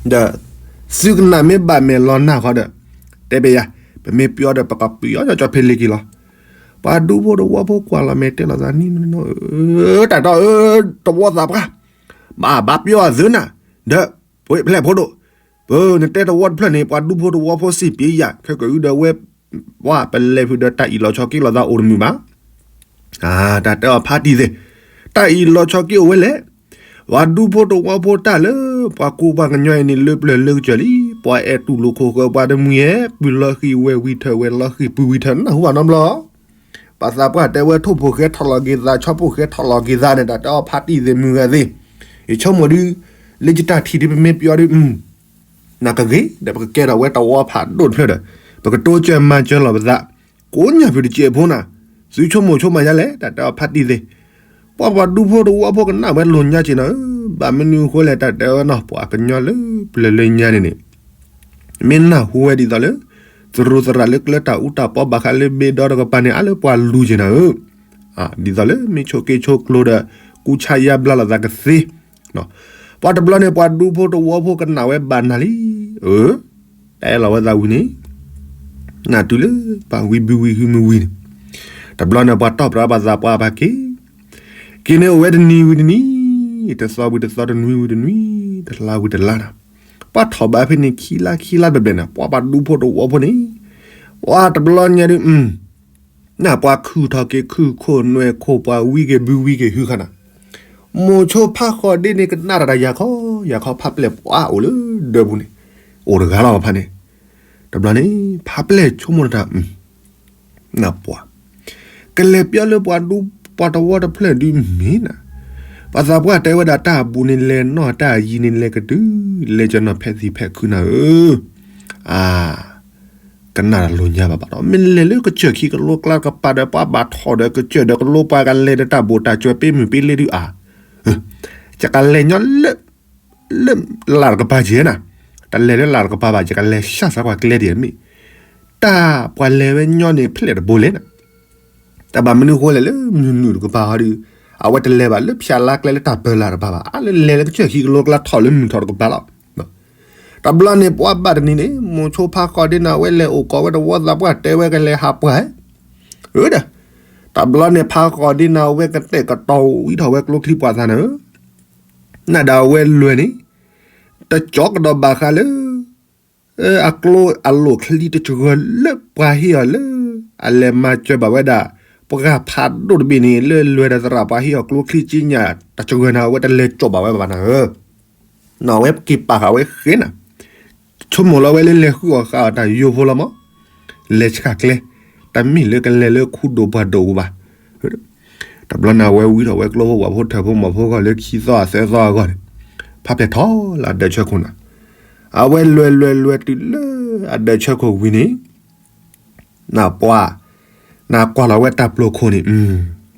ဒီး သုကနၣ်မ့ၢ်ဘၣ်မဲာ်လီၤနၢ်ဃီဒီး တဲဘၣ်ယၤ, ပမ့ၢ်ပျီဒီးပကပျီကၠီကၠီဖဲလ့ၤက့ၤလီၤ. ပှၤဒူဖိတဝီဖိကွၢ်လီၤမဲာ်တဲလီၤသးနံၤနံၤ, တၢ်ဒီး တဝီသးပှၢ်, ဘၣ်ဘၣ်ပျီအသုနၤ, ဒီး ပှ့ၤဖျဲၣ်ဖိဒိၣ်, ပနတဲတဝီတဖျၢၣ်န့ၣ် ပှၤဒူဖိတဝီဖိစံးပျံၤယၤ ခဲကၢ်အုဒီးဝဲ, ပှၤပလဲၤဖုးဒီးတၢ်အံၣ်လီၤဆီက့ၤလိာ်သးအိၣ်တမုာ်ဘၣ် တၢ်တဲအီၤဖါတံၢ်သ့ၣ်, တၢ်အံၣ်လီၤဆီက့ၤအိၣ်ဝဲလဲၣ်, ပှၤဒူဖိတဝီဖိတၢ်လၢ ပှၤကူပှၤကညီအံၤန့ၣ် လၢပျၢၤလၢကစၢၢ်လံ, ပှၤအဲၣ်တူၢ်လိာ်ခိၣ်ဃၢၤပှၤတမှံၤဧဲ, ပုၢ်လီၤဃံၤဝဲၢ်ဝံၤထၢၣ်ဝဲၢ်လီၤဃံၤပုၢ်ဝံၤထၢၣ် နၢ်ဟူဘၣ်နီတဘျီ, ပှၤသးပှၢ်တဲဝဲထိၣ်ဖိၣ်ဃဲထီၣ်လီၤက့ၤသး ဆီဖိၣ်ဃဲထီၣ်လီၤက့ၤသးန့ၣ် တၢ်တဲအီၤဖါတံၢ်သ့ၣ်မုၢ်ဂၤသ့ၣ်, ယဆိကမိၣ်ဒုး, လၢယတၢ်ထံၣ်ဒုးပမ့ၢ်ပျီဒုး နကဂ့ၤ ဒီးပကကဲထီၣ်ဝဲတဝီဖးဒိၣ်တဖျၢၣ်ဒီး ပကတိစၢၤမၤစၢၤလီၤပသး, ကိးညၣ်ဖုးတစဲးဖိနၤ, သုဆိကမိၣ်ဆိကမးယါလဲၣ် တၢ်တဲအီၤဖါတံၢ်သ့ၣ်, ပှၤပှၤဒူဖိတဝီဖိကနၣ်ဝဲလိာ်ညါက့ၤနၤဧၢ, ဘၣ်မနုၤအဃိလဲၣ် တၢ်တဲဝဲနီၤ ပှၤကညီလၢပျၢၤလၢညါန့ၣ်န့ၣ် မ့ၢ်နၢ်ဟူဝဲဒ်သိးလၢ သရူးသရၣ်လၢကျဲတၢ်အူတၢ်ပီဘၣ်ဃးလၢဘ့ဒီတကပၤန့ၣ် အါလၢပှၤလူၤက့ၤနၤဧၢ, ဒ်သိးလၢမ့ၢ်ဆိးက့ဆိးကျိၤဒီး ကူဆါယါဘျါလိာ်သးကသ့ ပှၤတဘျီန့ၣ် ပှၤဒူဖိတဝီဖိကနၣ်ဝဲဘၣ်နၤလံ, အၢ, တၢ်အဲၣ်လီၤဝဲသးဝံၤန့ၣ်, နတုၤလၢပှၤဝံဘုဝံဟုမုၢ်ဝံၤန့ၣ်, တဘျီန့ၣ်ပှၤတီၢ်ပြးပှၤသးပှၢ်ပှၤက့ၤ, က့ၤန့ၣ်အိၣ်ဝဲတနံၤဝံၤတနံၤ, တသီဝံၤတသီ တနွံဝံၤတနွံ, တလါဝံၤတလါနီၤ, ပှၤထီၣ်ဘးဖဲန့ၣ်ခံလါခံလါဘျဲၣ်ဘျဲၣ်န့ၣ် ပှၤပှၤဒူဖိတဝီဖိန့ၣ်, ပှၤတဘျီညါဒုး နပှၤခုၣ်ထီၣ်က့ၤခုၣ်ခိၣ်နွဲၣ်ခိၣ် ပှၤဝံက့ၤဘုဝံက့ၤဟုဃာ်နၤ, မိၤဆိဖးဃီၤဒ့န့ၣ် ကနၣ်တၢ်တၢ်ယၤခီယၤခီ ဖးပျဲၢ်ပှၤအိၣ်လၢဒၢးပူၤန့ၣ်, အိၣ်တဂၤလီၤဖဲန့ၣ်, တဘျီန့ၣ် ဖးပျဲၢ်ဆိကမိၣ်တၢ်, နပှၤ ကလဲၤပျီလၢပှၤဒူပှၤတဝီတဖျၢၣ်ဒုးမ့ၢ်နၤ, ပှၤသးပှၢ်တဲဝဲဒၣ်တၢ်အဘူးန့ၣ်လဲၤနီၢ် တၢ်အယံၤန့ၣ်လဲၤကတုၤ, လဲၤကနီၤဖဲသံၣ်ဖဲခုနၤဧၢ, အါ ကနၣ်တၢ်လိၤညါဘၣ်ဘၣ်ဒီး မ့ၢ်လဲၤလၢကစၢၢ်ခံကလိကျါတကပၤဒီး ပှၤဘၣ်ထီၣ်ဒီးကစၢၢ်ဒီးကလိပှၤကလဲၤဒီးတၢ်ဘိၣ်တၢ်ကၠွဲၤ ပ့မုၢ်ပ့လ့ဒုးအါ, ယကလဲၤညီလၢ လၢလၢ်တကပၤက့ၤနၤ, တလဲၤလၢလၢ်တကပၤဘၣ် ယကလဲၤဆှၣ်စးကွၢ်ကျဲဒ်အမ့ၢ်, တၢ်ပှၤလဲၤဝဲညီန့ၣ်ဖျဲၣ်တဘိလဲၣ်နၤ, တၢ်ဘၣ်မနုၤဃိလဲၣ်လၢမုၢ်နုာ်တကပၤဟီဒုး, အဝဲတလဲၤဘၣ်လၢဖၠၣ်လါကျဲလၢတၢ်ပၢလၢ်တကပၤဘၣ် အါလၢလဲၤလၢကစၢၢ်ခံကလိကျါထီၣ်လၢမုၢ်ထီၣ်တကပၤလီၤ. တဘျီန့ၣ်ပှၤဘၣ်တနံၤန့ၣ် မိၤဆိဖးဃီၤဒ့နၤဝဲလဲၤအိၣ်ကီးဝဲတဝီသးပှၢ်တဲဝဲကလဲၤဟးပှၢ်, ဒီး တဘျီန့ၣ်ဖးဃီၤဒ့နၤဝဲကတဲာ်ကတီၤဝံထီၣ်ဝဲကျိချံပှၤသးနၤဧၢ, နဒၣ်ဝဲလွဲၢ်န့ၣ် တကၠီကဒီးဘၣ်ဃးလၢ အကျိအလိၣ်ချံတစှၤလၢပှၤဟ့ၣ်အီၤလၢ အလဲၤမၤစၢၤဘၣ်ဝဲဒၣ် ပှၢ်ဖးဒိၣ်တဘ့ၣ်န့ၣ် လၢလွဲၢ်ဒီးသရၣ်ပှၤဟ့ၣ်အီၤကျိချံက့ညါ တစှၤနၤ အဝဲတလဲၤကၠီၣ်ဘၣ်ဝဲဘၣ်နၤဧၢ, နဝဲက့ၤပာ်ဃာ်ဝဲဃဲနၤ, ဆိကမိၣ်လီၤဝဲလၢလဲၤဃုအီၣ်ဃာ်အီၤတၢ်ယိဖိလီၤမး, လဲၤဆှၣ်ကျဲ, တမ့ၢ်လၢကလဲၤလၢခူဒိၣ်ပှၢ်ဒိၣ်ပူၤဘၣ်. တဘျီန့ၣ်အဝဲဝံထီၣ်ဝဲကျိဖိဝၣ်ဖိထၢၣ်ဖိမီၢ်ဖိဂီၢ်လၢခံသီအသၢသီအဂီၢ်န့ၣ်, ဖးပျဲၢ်ထီၣ်လၢအဒၢးဆၢခိၣ်နၤ, အဝဲလွဲၢ်လွဲၢ်လွဲၢ်တုၤလၢအဒၢးဆၢခိၣ်ဝံၤန့ၣ် နပှၤ, နကွၢ်လီၤဝဲတၢ်ပျိာ်ခိၣ်န့ၣ်,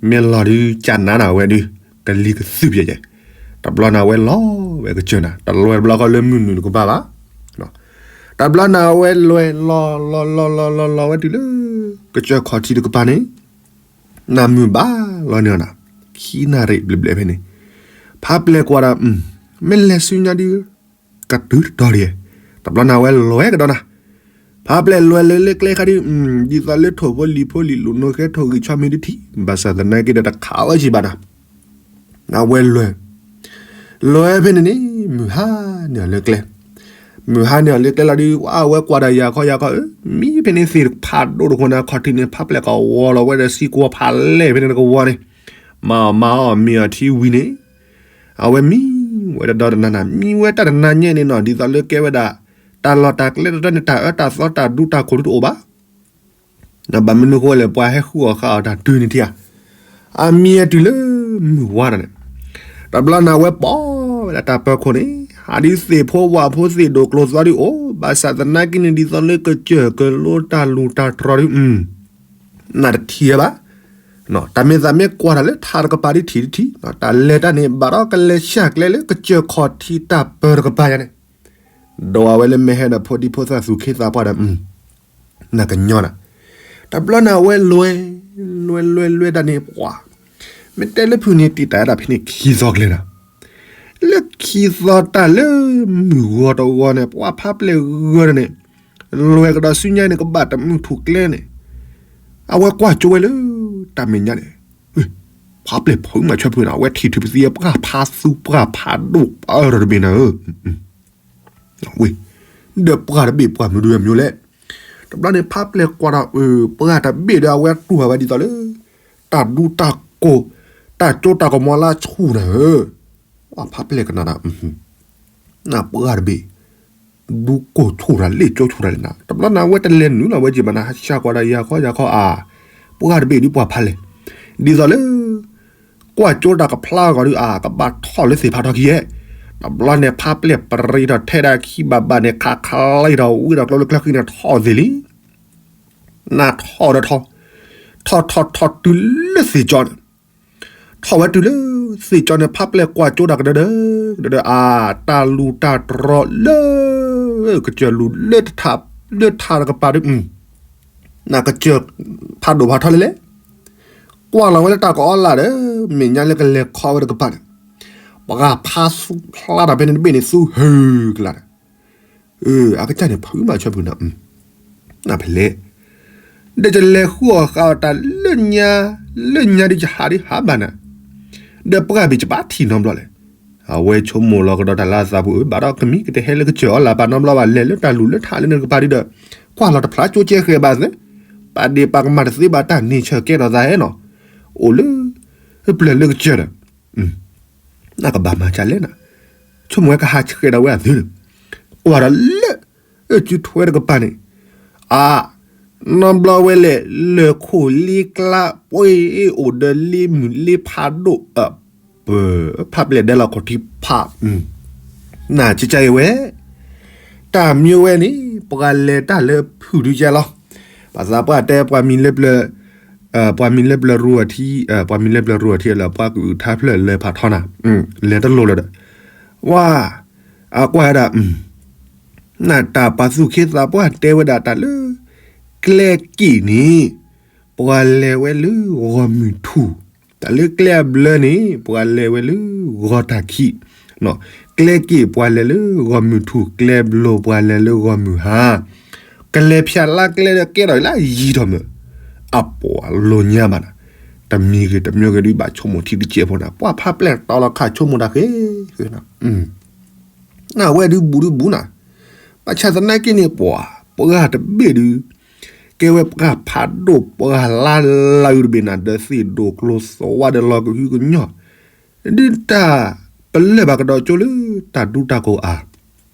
မ့ၢ်လီၤဒုးကနၤနၤဝဲဒုး, ကလံၤကသုးပျဲၢ်ယဲ, တဘျီန့ၣ်အဝဲလီၤဝဲကစၢၢ်နၤ တလွဲၢ်တဘျီဃီလၢမုၢ်နုာ်တကပၤဘၣ်, တဘျီန့ၣ်အဝဲလွဲၢ်လီၤလီၤလီၤလီၤလီၤလီၤလီၤဝဲတုၤလၢ ကစၢၢ်ခီၣ်ထံးတကပၤန့ၣ်, နမုၢ်ဘၣ်လီၤန့ၣ်အီၤနၤ, ခံနၣ်ရံၣ်ဘျဲၣ်ဘျဲၣ်ဖဲန့ၣ်, ဖးပျဲၢ်ကွၢ်ဒီး, မ့ၢ်လဲၤဆူညါဒုး ကတုၤတတီၤဒံး, တဘျီန့ၣ်အဝဲလွဲၢ်ကဒီးနၤ, ဖးပျဲၢ်လွဲၢ်လၢလၢကျဲခါဒုး, ဒ်သိးလၢထိၣ်ဖိလံၤဖိလံၤလိာ်နိဃဲထိၣ်ဂံၢ်ဆီမ့ၢ်ဒုးထံၣ်, ဘၣ်ဆၣ်သနာ်က့ဒီးတခးဝဲစံးဘၣ်နၤ, နဝဲလွဲၢ်, လွဲၢ်ဖဲန့ၣ်န့ၣ် မုၢ်ဟါန့ၢ်အီၤလၢကျဲ, မုၢ်ဟါန့ၢ်အီၤလၢကျဲလီၤဒုး အဝဲကွၢ်ဒီးယၤခီယၤခီဧၢ, မံဖဲန့ၣ်သ့ၣ်ဖးဒိၣ်တခိၣ်န့ၣ် အခီၣ်ထံးန့ၣ် ဖးပျဲၢ်ကဝီၤလီၤဝဲဒီးစံကွီၤဖးလဲၢ်ဖဲန့ၣ်တကဝီၤန့ၣ်, မၤအီၣ်မၤအီၣ်မ့ၤအီၤထံဝံၤန့ၣ် အဝဲမံဝဲတဒီတနၤနၤ မံဝဲတၢ်တနၤညါန့ၣ်နီၤ ဒ်သိးလၢကဲဝဲဒၣ် တၢ်လီၢ်တၢ်ကျဲတတီန့ၣ် တၢ်အၢတၢ်သီတၢ်ဒူတၢ်ခိၣ်ဒုတအိၣ်ဘၣ်. ဘၣ်မနုၤဃိလဲၣ် ပှၤဟဲဃုအီၣ်ဃာ်အီၤတၢ်တုၤန့ၣ်ထံဧါ, အမံအတုၤလၢမုၢ်ဝါနၤန့ၣ်, တဘျီန့ၣ်အဝဲပိာ်ဝဲဒၣ်တၢ်ပၢခိၣ်န့ၣ် ဟးဒုးသ့ၣ်ဖိဝၣ်ဖိသ့ၣ်ဒိၣ်ကျိၤသွါဒုးအိၣ် ဘၣ်ဆၣ်သနာ်က့န့ၣ် ဒ်သိးလၢကစၢၢ်ကလိတၢ်လူၢ်တၢ်တြီၤဒုး နတထံၣ်ဝဲဘၣ်. တၢ်မ့ၢ်သးမ့ၢ်ကွၢ်တၢ်လၢထးတကပၤဒ်ထံၣ်တထံၣ်, တၢ်လဲၤတၢ်န့ၣ် ဘၣ်ဒီးကလဲၤဆှၣ်ကျဲလၢကစၢၢ်ခီၣ်ထံးတၢ်ပၢတကပၤယါန့ၣ်, ဒီးအဝဲလၢမ့ၢ်ဟဲဒီးဖိဒံဖိသၣ်သူၣ်ခ့သးပှၢ်ဒီး နကညီနၤ, တဘျီန့ၣ်အဝဲလွဲၢ်, လွဲၢ်လွဲၢ်လွဲၢ်တၢ်န့ၣ်ပှၤ, မ့ၢ်တဲလၢဖုၣ်န့ၣ် တံာ်တာ်ဝဲဒၣ်ဖဲန့ၣ်ခံသီကျဲနၤ, လၢခံသီတၢ်လၢမုၢ်ဂီၤတဂီၤန့ၣ် ပှၤဖးပျဲၢ်ဂၢၢ်န့ၣ် လွဲၢ်ကဒီးဆူညါန့ၣ် ကဘၣ်တမုာ်ထူၣ်ကျဲန့ၣ်, အဝဲကွၢ်ကၠိဝဲလၢ တၢ်မဲာ်ညါန့ၣ်, ဖးပျဲၢ်ဖုမၤဆွဲဖုန့ၣ် အဝဲထံၣ်ထူၣ်ပသံအပှၢ်ဖးသူပှၢ်ဖးဒိၣ်ပၢ်ဒီးတဘ့ၣ်နၤဧၢ, ဝ့ၢ်, ဒီးပှၢ်တဘ့ၣ်ပှၢ်မနုၤဒုးအမံၤလဲၣ်, တဘျီန့ၣ် ဖးပျဲၢ်ကွၢ်ဒီး ပှၢ်တဘ့ၣ်ဒီးအဝဲတူၢ်ဘၣ်ဝဲဒ်သိးလၢ တၢ်ဒူတၢ်ကိၢ်, တၢ်ကၠိတၢ်ကမီၤလၢဆူၣ်နၤဧၢ, ပှၢ်ဖးပျဲၢ်ကနၣ်ဒီး နပှၢ်တဘ့ၣ် ဒူကိၢ်ဆူၣ်တၢ်လ့ၣ်ကၠိဆူၣ်တၢ်လဲၣ်နၤ, တဘျီန့ၣ် အဝဲတလဲၤနုာ်လီၤဝဲက့ၤဘၣ်နၤ ဟးဆှၣ်ကွၢ်ဒီးယၤခီယၤခီအါ, ပှၢ်တဘ့ၣ်ဒုးပှၢ်ဖးလဲၢ်, ဒ်သိးလၢ ကွၢ်ကၠိတၢ်ကဖျါအဂီၢ်ဒုးအါ ကဘၣ်ထီၣ်လၢသ့ၣ်ဖးထီခံယဲၢ်, တဘျီန့ၣ် ဖးပျဲၢ်ပရံးထီၣ်ထဲဒၣ်ခံဘၣ်ဘၣ်န့ၣ် ခးခးလံထီၣ်ဝံထီၣ်ကျိလၢကျဲဃံန့ၣ်ထီၣ်သ့ၣ်လံ, နထီၣ်ဒီးထီၣ်, ထီၣ်ထီၣ်ထီၣ်တုၤလၢသ့ၣ်ကၠီန့ၣ် ထီၣ်ဝဲတုၤလၢသ့ၣ်ကၠီန့ၣ် ဖးပျဲၢ်ကွၢ်ကၠိတၢ်ကဒၢဒၢ, ကဒၢဒၢအါ, တၢ်လူၢ်တၢ်တြီၤလၢ ကစၢၢ်လူၢ်လၢ လၢထးတကပၤဒုး, နကစၢၢ်ဖးဒိၣ်ဖးထီလဲၣ်လဲၣ်, ကွၢ်လီၤဝဲလၢတၢ်ကအီလၢ်ဒီး မဲာ်ညါလၢကလဲၤခီဝဲတကပၤန့ၣ်, ပှၤဖးသူဖျါတၢ်ဖဲန့ၣ်တဘ့ၣ်န့ၣ် သူဟၢကလာ်ဒီး အကစၢ်န့ၣ် ဖုမၤဆၢဖုနၤ, နဖဲလဲၣ်, ဒီးယလဲၤဃုအီၣ်ဃုအီတၢ်လၢညါ, လၢညါဒုးယဟးဒုးဟးဘၣ်နၤ, ဒီးပှၢ်ဘ့ၣ်ယဘၣ်ထံၣ်နီတဘျီလဲၣ်. အဝဲဆိကမိၣ်လီၤကဒီးတၢ်လၢအသးပူၤ, အၢ ဘၣ်ဒီးကမံၤကတဟဲလၢကစၢၢ်အီၤလၢ်ပာ်နီတဘျီဘၣ်, လဲၤလၢတၢ်လူၢ်လၢထးလၢနကပၤဒုဒီး, ကွၢ်လီၤတဖျါကၠိကဲဃဲၤဘၣ်သ့, ပာ်ဒ့ၣ်ပာ်ကမၣ်တသ့ဘၣ်တၢ်န့ၢ်ဆၢကဲထီၣ်သးဟဲနီၤ, အိၣ်လၢ ပျၢၤလၢကစၢၢ်ဒီး နကဘၣ်မၤဒ်လဲၣ်နၤ, ဆိကမိၣ်ဝဲကဟးဆှဲးဒီးဝဲအသုဒီး, ကွၢ်ဒီးလၢ အစုထွဲတကပၤန့ၣ်, အ, နီတဘျီဝဲလဲၣ်, လၢၢ်ခိၣ်လ့ကျါ ပှ့ၤအိၣ်ဒီးလ့မုၢ်လ့ဖးဒိၣ်, ဖးပျဲၢ်ဒဲလီၤခီၣ်ထံးဖး, နကကဲအံၤဝဲ တၢ်မ့ၢ်ဝဲန့ၣ် ပှၤလဲၤတၢ်လၢဖုၣ်ဒုကဲလီၤ. ဘၣ်သးပှၢ်တဲပှၤမံၤလၢပျၢၤ, ပှၤမံၤလၢပျၢၤရူအထံ, ပှၤမံၤလၢပျၢၤရူအထံလၢပှၤကအုၣ်ထါဖျၢၣ်လဲၤဖးထီနၤ, လဲၤတလိၤလၢၤဒီး, ဝါ, အကွၢ်ဝဲဒၣ်, နတၢ်ပာ်သူၣ်ခ့သးပှၢ်တဲဝဲဒၣ်တၢ်လၢ ကျဲက့ၣ်န့ၣ် ပှၤလဲၤဝဲလၢဂီၢ်မုၢ်ထူၣ်, တၢ်လၢကျဲအဘျၢန့ၣ် ပှၤလဲၤဝဲလၢဂီၢ်တၢ်ခံး, ကျဲက့ၣ်ပှၤလဲၤလၢဂီၢ်မုၢ်ထူၣ်, ကျဲဘျိပှၤလဲၤလၢဂီၢ်မုၢ်ဟါ, ကလဲၤဖၠးလါကျဲဒီးကဲထီၣ်အံၤလၢယံၤထီၣ်မး, အပှၤလိာ်ညါဘၣ်နၤ, တမံၤဂ့ၤတမံၤဂ့ၤဒုးဘၣ်ဆိကမိၣ်ထံတစဲးဖိနၤ, ပှၤဖးပျဲၢ်တီလီၤခးဆိကမိၣ်တၢ်ဃ့, နဝဲဒုးဘူးဒုးဘူးနၤ, ဘၣ်ဆၣ်သနာ်က့န့ၣ် ပှၤပှၢ်တဘ့ၣ်ဒုး ကဲဝဲပှၢ်ဖးဒိၣ်ပှၢ်လါလၢတဘ့ၣ်နၤ, ဒီးသ့ၣ်ဒိၣ်ကျိသဝါဒီးလီၤကဟုကညီၢ်, ဒုးတၢ်ပလၢၢ်ဘၣ်ကဒီးကၠိလၢတၢ်ဒူတၢ်ကိၢ်အါ,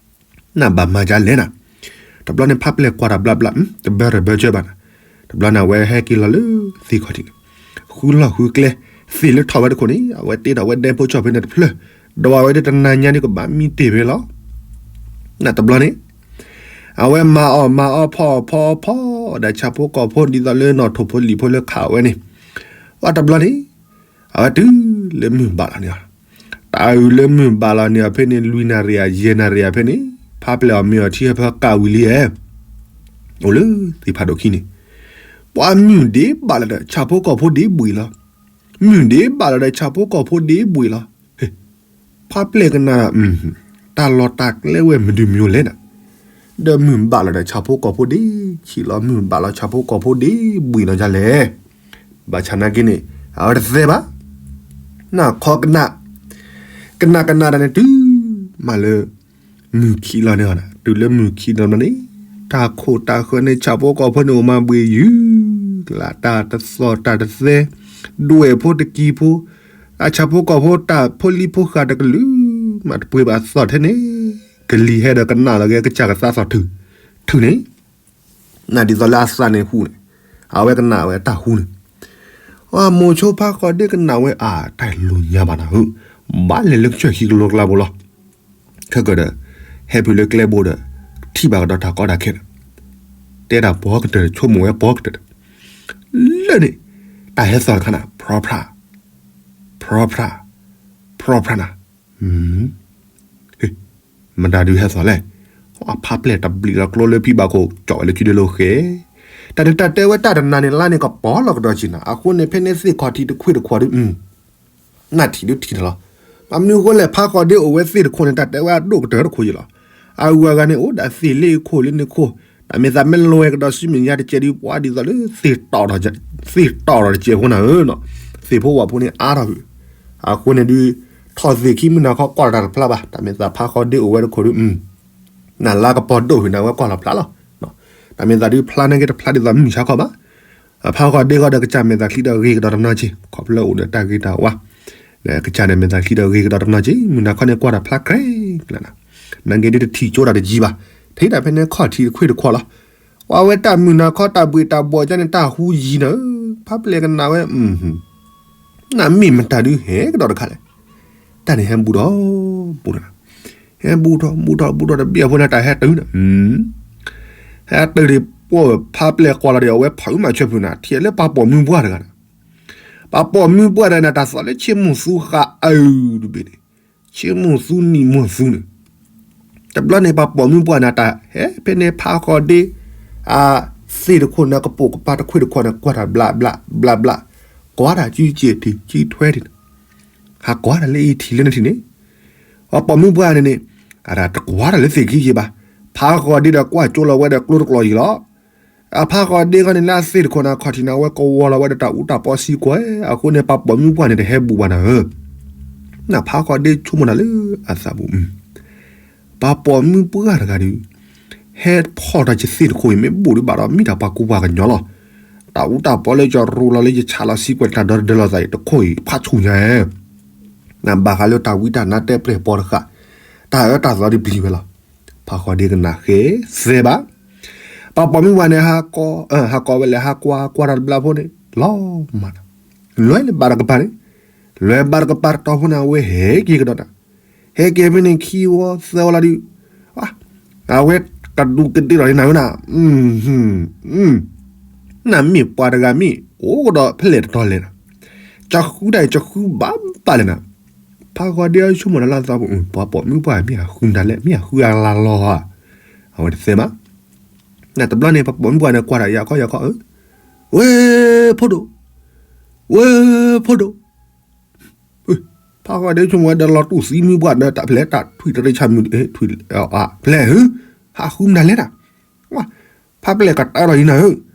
နဘၣ်မၤဒ်လဲၣ်နၤ, တဘျီန့ၣ်ဖးပျဲၢ်ကွၢ်တၢ်ဘျါဘျါ, တဘၢတဘၢကၢဘၣ်နၤ, တဘျီန့ၣ်အဝဲဟဲက့ၤလီၤလၢသ့ၣ်ခီၣ်ထံးန့ၣ်, ဃုလီၢ်ဃုကျဲ, သ့ၣ်လၢထီၣ်ဝဲတခိၣ်န့ၣ် အဝဲတ့ထီၣ်ဝဲဒဲဖိကၠီၣ်ဖဲန့ၣ်တဖျၢၣ်, ဒီးအဝဲဒၣ်တနၤညါဒုးကဘၣ်မံတ့ၢ်ဖဲလီၤ နတဘျီန့ၣ်, အဝဲမၤအီၣ်မၤအီဖီအီၣ်ဖီအီဖီ, ဒီးဆၣ်ဖိကီၢ်ဖိဒ်သိးလၢနီၣ်ထိၣ်ဖိလံာ်ဖိလၢခးဝဲန့ၣ်, ဝဲတဘျီန့ၣ်, အဝဲတုၤလၢမုၢ်ဘၣ်လီၤန့ၣ်, တၢ်အုၣ်လၢမုၢ်ဘၣ်လီၤန့ၣ်အဖဲန့ၣ် လွံၢ်နၣ်ရံၣ်ယဲၢ်နၣ်ရံၣ်အဖဲန့ၣ်, ဖးပျဲၢ်အီၣ်မ့ၤအီထံဟဲဖၢကးဝံၤလံဧဲ, အိၣ်လၢသ့ၣ်ဖးဒိၣ်ခံန့ၣ်, ပှၤမုၢ်ဒ့ဘၣ်လီၤဒီး ဆၣ်ဖိကီၢ်ဖိဒ့ဘှံးလီၤ, မုၢ်ဒ့ဘၣ်လီၤဒီး ဆၣ်ဖိကီၢ်ဖိဒ့ဘှံးလီၤ, ဖးပျဲၢ်ကနၣ်ဒီး, တၢ်လီၢ်တၢ်ကျဲဝဲမနုၤမနုၤလဲၣ်နၤ, ဒီးမုၢ်ဘၣ်လီၤဒီး ဆၣ်ဖိကီၢ်ဖိဒ့ဆံးလီၤ, မုၢ်ဘၣ်လီၤ ဆၣ်ဖိကီၢ်ဖိဒ့ဘှံးလီၤဒ်လဲၣ်, ဘၣ်ဆၣ်နာ်က့န့ၣ်, အဝဲတသဲဘၣ်, နခီကနၣ်, ကနၣ်ကနၣ်တၢ်န့ၣ်တုၤ, မးလၢ, မုၢ်ခံးလီၤန့ၣ်, တုၤလၢမုၢ်ခံးလီၤန့ၣ်, တၢ်ခိၣ်တၢ်ဃၢၤန့ၣ် ဆၣ်ဖိကီၢ်ဖိန့ၣ်အိၣ်မးဘှံးယုၢ်, ကလးတၢ်တသီၣ်တၢ်တသဲ, ဒွဲၣ်ဖိတကံၢ်ဖိ, အဆၣ်ဖိကီၢ်ဖိတၢ်ဖိလံၤဖိဃာ်တကလုာ်, မးတပှ့ၤဘၣ်သီၣ်ထဲန့ၣ်, ကလံၤဟဲဒီးကနၣ်လီၤက့ၤကစၢ်ကသးသီၣ်ထုး, ထုးန့ၣ် နဒ်သိးလၢအသးန့ၣ်ဟူန့ၣ်, အဝဲကနၣ်ဝဲတၢ်ဟူန့ၣ်, အမိၤဆိဖးဃီဒ့ကနၣ်ဝဲအါ တၢ်လိၣ်ညါဘၣ်နၤဧၢ, ဘၣ်လဲၤလၢကစၢၢ်ခံကလိကျါဘိလီၤ, ခဲကဒီး, ဟဲဖုးလၢကျဲဘိဒီး, ထံၣ်ဘၣ်ကဒီးတၢ်ကီတၢ်ခဲဒီး, တဲဒၣ်ပှၤကတၢၢ် ဆိကမိၣ်ဝဲပှၤကတၢၢ်ဒီး, လၢန့ၣ်, တၢ်ဟဲသီၣ်တခါနၤ ဖြီဖြါ, ဖြီဖြါ, ဖြီဖြါနၤ, မတၤဒုးဟဲသီၣ်လဲၣ်, အဖးပျဲၢ်တဘျံးလီၤကျိလၢဖံဘၣ်ခိၣ် ကၠီၣ်ဝဲလၢခံဒုလၢဃဲ, တၢ်န့ၣ်တၢ်တဲဝဲတၢ်တနၤန့ၣ်လါန့ၣ်ကပီၤလီၤကဒီးက့ၤနၤ အဃိန့ၣ်ဖဲန့ၣ်သ့ၣ်ခီၣ်ထံးတခွ့ၣ်တခွီးဒုး နထံၣ်ဒုးထံၣ်နၤလီၤ, မ့ၢ်မနုၤအဃိလဲၣ် ဖးဃီဒ့အိၣ်ဝဲသ့ၣ်တခိၣ်န့ၣ် တၢ်တဲဝဲအဒိၣ်ကတၢၢ်တခိၣ်ယံၤလီၤ, အဂုၤအဂၤန့ၣ်အိၣ်ဒၣ်သ့ၣ်လ့ခိၣ်လ့န့ၣ်ခိၣ်, တၢ်မ့ၢ်သးမ့ၢ်လဲၤကဒီးစုမဲာ်ညါတကဲးဒုး ပှၤဒ်သိးလၢ သ့ၣ်တီၣ်ဒီးတကဲးဖိနၤဧၢ, သ့ၣ်ဖိဝၣ်ဖိန့ၣ်အါထီၣ်ဖုး, အဃိန့ၣ်ဒုး, ထီၣ်သ့ၣ်ခံမုၢ်နၤခီကွၢ်လီၤတၢ်တဖျါဘၣ် တၢ်မ့ၢ်သးဖးဃီဒ့အိၣ်ဝဲတခိၣ်ဒုး နလါကပီၤဒိၣ်ဖုးန့ၣ် အဝဲကွၢ်လီၤဖျါလီၤ, တၢ်မ့ၢ်သးဒုးဖျါန့ၢ်က့ၤတဖျါဒ်သိးမုၢ်ဆါခီဘၣ်, အဖးဃီဒ့ဃီဒီးကစၢ်မဲာ်သးချံဒီးဂ့ၤကဒီးတနီၤက့ၤ ခီဖျိအိၣ်ဒီးတၢ်ဂ့ၤတၢ်ဝါ, ဒီးကစၢ်န့ၣ်မဲာ်သးချံဒီးဂ့ၤကဒီးတနီၤက့ၤ မုၢ်နၤခီန့ၣ်ကွၢ်တၢ်ဖျါကြဲးကျါနၤ, နက့ၤဒုးတထံၣ်ကၠိတၢ်တယံၤဘၣ်, ထံၣ်တၢ်ဖဲန့ၣ်ခီၣ်ထံးတခွ့ၣ်တခွီးလီၤ, ပှၤဝဲတၢ်မုၢ်နၤခီတၢ်ဘှံးတၢ်ဘှီးကန့ၣ်တၢ်ဟူယံၤနၤဧၢ, ဖးပျဲၢ်ကနၣ်ဝဲ နမ့ၢ်မတၤဒုးဟဲကဒီးတခါလဲၣ်, တၢ်န့ၣ်ဟဲဘူးထီၣ်, ဘူးထီၣ်, ဟဲဘူးထီၣ်ဘူးထီၣ်ဘူးထီၣ်တဘျီအဃိန့ၣ် တၢ်ဟဲတုၤန့ၣ်, ဟဲတုၤဒံးပှၢ်ဖးပျဲၢ်ကွၢ်လီၤဒီး အဝဲဖးအုးမၤဆၢဖုးနၤ ထံၣ်လၢပှၤပိာ်မုၣ်ပှၢ်တဂၤန့ၣ်, ပှၤပိာ်မုၣ်ပှၢ်တဂၤန့ၣ် တၢ်သီၣ်လၢဆ့မိၢ်သူဃာ်အုးတဘ့ၣ်န့ၣ်, ဆ့မိၢ်သူနံၣ်မိၢ်သူန့ၣ် တဘျီန့ၣ် ပှၤပိာ်မုၣ်ပှၢ်န့ၣ် တၢ်ဟဲဖဲန့ၣ်ဖးဃီဒ့, အသ့ၣ်တခိၣ်န့ၣ် ကပိာ်ကပၤတခွ့ၣ်တခွီးန့ၣ် ကွၢ်တၢ်ဘျးဘျးဘျးဘျး, ကွၢ်တၢ်စုစ့ၣ်ထံးစုထွဲထံးန့ၣ်, ဟးကွၢ်တၢ်လၢအံၤထံးလၢနထံးန့ၣ်, ပှၤပိာ်မုၣ်ပှၢ်န့ၣ်န့ၣ်, အတကွၢ်တၢ်လၢသ့ၣ်ခံက့ဘၣ်, ဖ ဖးဃီဒ့ဒီးကွၢ်ကၠိလီၤဝဲဒီးကျိတကျိၤအံၤလီၤ. အဖးဃီဒ့ခီန့ၣ် လၢအသ့ၣ်တခိၣ်န့ၣ် အခီၣ်ထံးန့ၣ် အဝဲကဝီၤလီၤဝဲဒီးတၢ်အူတၢ်ပီစံကွဲ, အဃိန့ၣ် ပှၤပိာ်မုၣ်ပှၢ်န့ၣ် တဟဲဘူးဘၣ်နၤဧၢ. နဖးဃီဒ့ဆိကမိၣ်နၤလၢအသးပူၤ, ပှၤပိာ်မုၣ်ပှၢ်တဂၤဒီး ဟဲဖီၣ်တၢ်ယသ့ၣ်တခိၣ်အံၤ မ့ၢ်ဘူးဒံးဘၣ်ဒီး မ့ၢ်တၢ်ပှၤကူပှၤကညီလီၤ. တၢ်အူတၢ်ပီလၢယရူလီၤလၢယဆးလီၤစံကွဲးတၢ်ဒီတဒၢလီၤသးအံၤ တခိၣ်အံၤဖးဆူၣ်ညါ, နဘၣ်ဃးလၢတၢ်ဝံတၢ်နါတဲပျဲၢ်ပီတဃၣ်, တၢ်အၢတၢ်သီဒ်ပျံၤဝဲလီၤ. ဖးဃီဒ့ကနၣ်ဃဲသဲဘၣ်. ပှၤပိာ်မုၣ်ပှၢ်န့ၣ် ဟးကိးဝဲလဲၣ် ဟးကွၢ်ကွၢ်တၢ်တဘျီဖိန့ၣ် လီၤမၢ်, လွဲလၢဘၣ်တကပၤန့ၣ်, လွဲဘၣ်တကပၤတတီၤဖိန့ၣ် အဝဲဟဲက့ၤကဒီးနၤ, ဟဲက့ၤဖဲန့ၣ်ခံဝီသၢဝီလီၤဒီး အဝဲကဒူးကဒ့ၣ်လီၤန့ၣ်နၤဧၢနၤ, နမ့ၢ်ပှၤတဂၤမ့ၢ်အိၣ်ကဒီးဖဲလဲၣ်တတီၤလဲၣ်နၤ, ကဃုတၢ်အံၤကဃုဘၣ်ဘၣ်လဲၣ်နၤ. ဖးဃီဒ့ဆိကမိၣ်နၤလၢအသးပူၤ, ပှၤပိာ်မုၣ်ပှၢ်မ့ၢ်အဃုနၤလဲၣ် မ့ၢ်အဃုအလါလီၤဧါ, အဝဲတသ့မး. နတဘျီန့ၣ် ပှၤပိာ်မုၣ်ပှၢ်န့ၣ် ကွၢ်တၢ်ယၤခီယၤခီ, ဝဲၢ်ဖိဒိၣ်, ဝဲၢ်ဖိဒိၣ် ဖးဃီဒ့ဆိကမိၣ်ဝဲဒီးလီၤတူၢ်သံမုၢ်ပှၢ်ဒီး တၢ်ဖျဲးတၢ်ထွံၣ်တရ့ဆၣ်မုၢ်, ဖျဲးဧၢ, ဟးဃုမနုၤလဲၣ်တၢ်, ဖးပျဲၢ်ကတၢၢ်လီၤယံၤနၤဧၢ,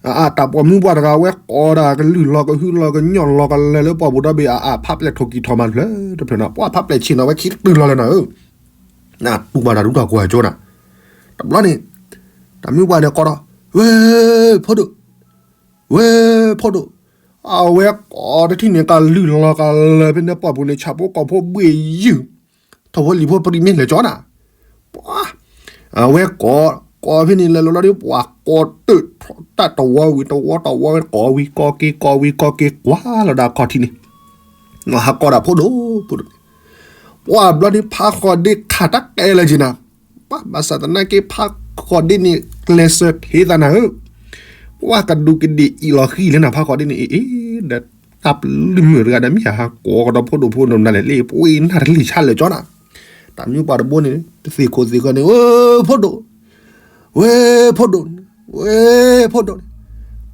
အတၢ်ပိာ်မုၣ်ပှၢ်တဂၤဝဲကိးဒၣ်ကလုၢ်လီၤကဟုလီၤကညီၣ်လီၤကလဲၤလၢပှၢ်ပူၤဒီဘ့ၣ် အဖးပျဲၢ်ထိၣ်ကံၢ်ထီၣ်မးတဖျၢၣ်တဖျၢၣ်နၤ, ပှၤဖးပျဲၢ်ဆ့ၣ်နီၤဝဲခံတတုၤလီၤလၢနၤဧၢ, နတူၢ်ဘၣ်တၢ်ဒူတၢ်ကွၢ်ကၠိနၤ, တဘျီန့ၣ် တၢ်မုၢ်ပှၢ်န့ၣ်ကိးဒီး ဝဲၢ်ဖိဒိၣ် ဝဲၢ်ဖိဒိၣ်, အဝဲကိးတထံၣ်န့ၣ် ကလုၢ်လီၤကလဲၤဖဲန့ၣ်ပှၢ်ပူၤန့ၣ် ဆၣ်ဖိကီၢ်ဖိဘှ့ၣ်ယုၢ်, ထီၣ်ဖိလံၤဖိပရံးမ့ၢ်လဲၤကၠီနၤ, ပှၤ, အဝဲကိး, ကိးဖဲန့ၣ်လဲၤလီၤလီၤဒီး ပှၤကိးတၢၣ်ထီၣ်တၢ်တဝီဝံၤ တဝီတဝီဝဲကိးဝံၤ ကိးက့ၤ ကိးဝံၤ ကိးက့ၤ ကွၢ်လီၤဒၣ်အခီၣ်ထံးန့ၣ်, ဟးကိးဒၣ်ဖိဒိၣ်, ဖိဒိၣ်န့ၣ်, ပှၤဘျီန့ၣ် ဖးဃီဒ့ခးတၢ်တဲလၢက့ၤနၤ ဘၣ်ဆၣ်သနာ်က့ ဖးဃီဒ့န့ၣ် ကျဲးစၢးထ့သးနၤဧၢ, ပှၤကဒူးကဒ့ၣ်အံၤလီၤဃံလၢနၤ ဖးဃီဒ့န့ၣ် အ့ အ့ ဒီးတၢ်ပလုၢ်မုာ်တဂၤဒီး မ့ၢ်ဟးကိးကဒီးဖိဒိၣ်ဖိဒိၣ်နၤလဲၣ် လ့ၣ်ပှ့ၤနၢ်တလံၤဆါလဲၤကၠီနၤ, တၢ်မုၢ်ပှၢ်တဘိန့ၣ် တသ့ၣ်ခိၣ်သ့ၣ်ဃီန့ၣ် ဝဲၢ်ဖိဒိၣ်, ဝဲၢ်ဖိဒိၣ်, ဝဲၢ်ဖိဒိၣ်န့ၣ်,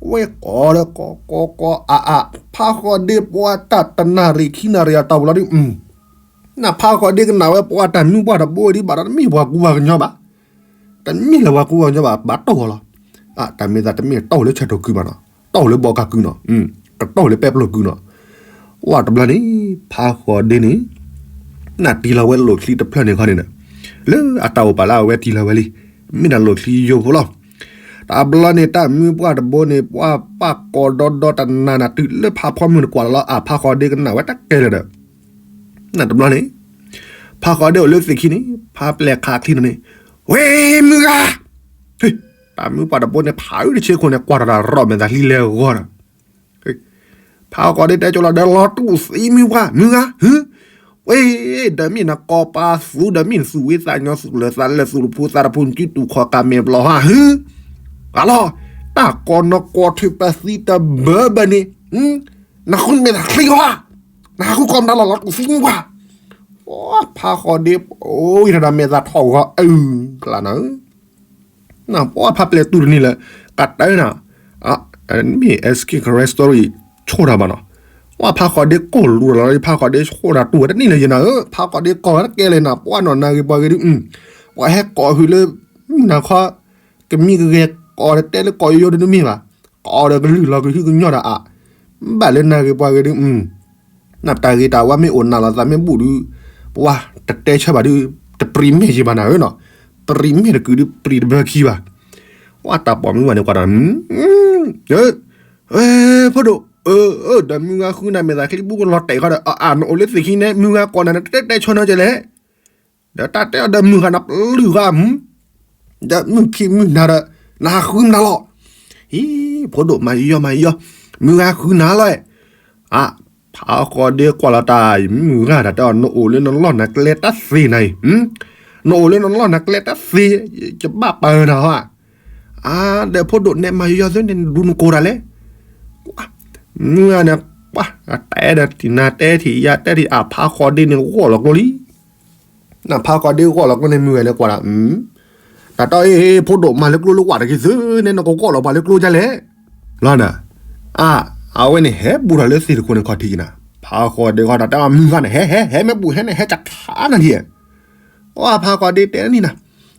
ဝဲၢ်ကိးဒီးကိးကိးကိးအါအါ, ဖးဃီဒ့ပှၤတၢ်တနၣ်ရံၣ်ခံနၣ်ရံၣ်အတီၢ်ပူၤလီၤဒီး နဖးဃီဒ့ကနၣ်ဝဲပှၤတၢ်မုၢ်ပှၢ်တဘိဒံးဘၣ်ဒီး တမ့ၢ်ပှၤကူပှၤကညီဘၣ်, တမ့ၢ်လၢပှၤကူပှၤကညီဘၣ် ဘၣ်တီၢ်လီၤ, တၢ်မ့ၢ်သးတမ့ၢ်တီၢ်လၢဆၢထၢၣ်ကုာ်ဘၣ်နီၤ, တီၢ်လၢဘီကးကုာ်နီၤ, ကတီၢ်လၢပဲပျိၢ်ကုာ်နီၤ, ဝဲတဘျီန့ၣ် ဖးဃီဒ့န့ၣ် နတံၢ်လီၤဝဲလိာ်ချံတဖျၢၣ်န့ၣ်ခီန့ၣ်ဒီး လၢအတၢ်အိၣ်ပာ်လၢအဝဲတံၢ်လီၤဝဲလံ, မ့ၢ်ဒၣ်လိာ်ချံယိဖိလီၤ. တဘျီန့ၣ် တၢ်မုၢ်ပှၢ်တဘိန့ၣ် ပှၤပာ်ကိးဒီဒီတနၤနၤတုၤလၢဖးဖီမုၢ်နကွၢ်လီၤလီၤ အဖးဃီဒ့ကနၣ်ဝဲတၢ်ကဲလၢာ်ဒီး နတဘျီန့ၣ် ဖးဃီဒ့အိၣ်လၢသ့ၣ်ခံန့ၣ် ဖးပျဲၢ်ခးချံနီၤန့ၣ်, ဝဲမုၢ်ဂၤ, တၢ်မုၢ်ပှၢ်တဘိန့ၣ် ဖးအုၣ်တဆ့ခိၣ်န့ၣ် ကွၢ်တၢ်ဒီးရီၣ်မဲာ်သးလံလဲၤဂီၢ်ဒီး ဖးဃီဒ့တဲကၠိလီၤဒီး လီၤတူၢ်သံမုၢ်ပှၢ် မုၢ်ဂၤ, ဝဲ, ဒီးမ့ၢ်နကိးပာ်သူဒီးမ့ၢ်နသူၣ်ဝံသးညီသူၣ်လၢသးလၢသူၣ်တဖူသးတဖူ နစုတူၢ်ခီၣ်ကးမဲာ်ဘျီဟါဟု, အလီၤ, တၢ်ကိးနီၢ်ကိးထံးပသံတဘၢဘၢန့ၣ်, နဃုမဲာ်သးချံဂီၤဧါ, နဟးဃုကိးမတၤလီၤ လီၤတူၢ်သံမုၢ်ပှၢ်, ဖးဃီဒ့ အိၣ်ယတၢ်မဲာ်သးထီၣ်ဂီၤအုၣ် ကျါနၤဧၢ နပှၤဖးပျဲၢ်တူၢ်တန့ၢ်လၢ ကတၢၢ်နၤ, မ့ၢ် Escape Story ဆိၣ်တၢ်ဘၣ်နီၤ, ပှၤဖးဃီဒ့ကိၢ်လူၤလီၤ ဖးဃီဒ့ဆိၣ်တၢ်တူၢ်ဝဲတန့ၢ်လၢယနၤဧၢ, ဖးဃီဒ့ကိးဝဲတကဲလၢနၤ ပှၤနီၢ်နၤဂ့ၤပှၤဂ့ၤဒုး, ပှၤဟဲကိးဟုလၢ မုၢ်နၤခီ ကမံကဂဲၤကိးတတဲလၢကိးယိယိဒုးတမ့ၢ်ဘၣ်, ကိးဒီးကလုၢ်လီၤကဟုကညီၢ်ဒီးအါ, ဘၣ်လၢနၤဂ့ၤပှၤဂ့ၤဒုး နတၢ်ဂ့ၤတၢ်ဝါမ့ၢ်အိၣ်နးလီၤသးမ့ၢ်ဘူၣ်ဒုး, ပှၤတတဲဆၢဘၣ်ဒုး, တပရံးမဲာ်ယံၤဘၣ်နၤဧၢနီၤ, ပရံးမဲာ်တကုာ်ဒုး ပရံးတဘၢခံဘၣ်, ပှၤတၢ်ပိာ်မုၣ်ဝဲန့ၣ်ကွၢ်ဒီး, ဖိဒိၣ်, ဒီးမုၢ်ဂၤဃုနၤမဲာ်သးချံဘူးကလီၤတဲာ်ခီဒီး အနအိၣ်လၢသ့ၣ်ခံန့ၣ် မုၢ်ဂၤကိးနၤနတဲတဲဆၢနီၤကလဲၣ် ဒီးတၢ်တဲအီၤဒီးမုၢ်ဂၤနပျုၢ်ဂၤမူ, ဒီးမုၢ်ခံမုၢ်နၤဒီး နဟးဃုမနၤလီၤ, ဟံ, ဖိဒိၣ်မၤယီမၤယီ, မုၢ်ဂၤဃုနၤလီၤ, အ, ဖးဃီဒ့ကွၢ်လီၤတၢ် မုၢ်ဂၤတၢ်တဲအီၤ နအိၣ်လၢနလီၢ်နကျဲတၢ်သ့နၤအံၤ, နအိၣ်လၢနလီၢ်နကျဲတၢ်သ့, ယဘၣ်ပၢနၤဟီ, အါ, ဒီးဖိဒိၣ်နဲမၤယီယီသုန့ၣ် နဒူနကိၢ်တၢ်လဲၣ် မုၢ်ဂၤန့ၣ်, ပှၤတဲဒီးထံၣ်နၤတဲထံၣ်ယၤတဲထံၣ် အဖးဃီဒ့န့ၣ်ဂီၢ်လီၤကျိလံ, နဖးဃီဒ့ဂီၢ်လီၤကျိန့ၣ် မုၢ်ဂၤန့ၣ်ကွၢ်ဒီး, တၢ်တဲအီၤ ဖိဒိၣ်မၤလၢကျိလၢဝဲတဂ့ၤသုန့ၣ် နကဂီၢ်လီၤပှၤလၢကျိဒ်လဲၣ်, လီၤနၤ, အ, အဝဲန့ၣ်ဟဲဘူးထီၣ်လၢသ့ၣ်တခိၣ်န့ၣ်ခီၣ်ထံးက့ၤနၤ, ဖးဃီဒ့ဂီၢ်ဒီးတဲအီၤ မုၢ်ဂၤန့ၣ် ဟဲဟဲဟဲမ့ၢ်ဘူးဟဲန့ၣ် ဟဲကခးနၤဒ်, အဖးဃီဒ့တဲန့ၣ်နၤ,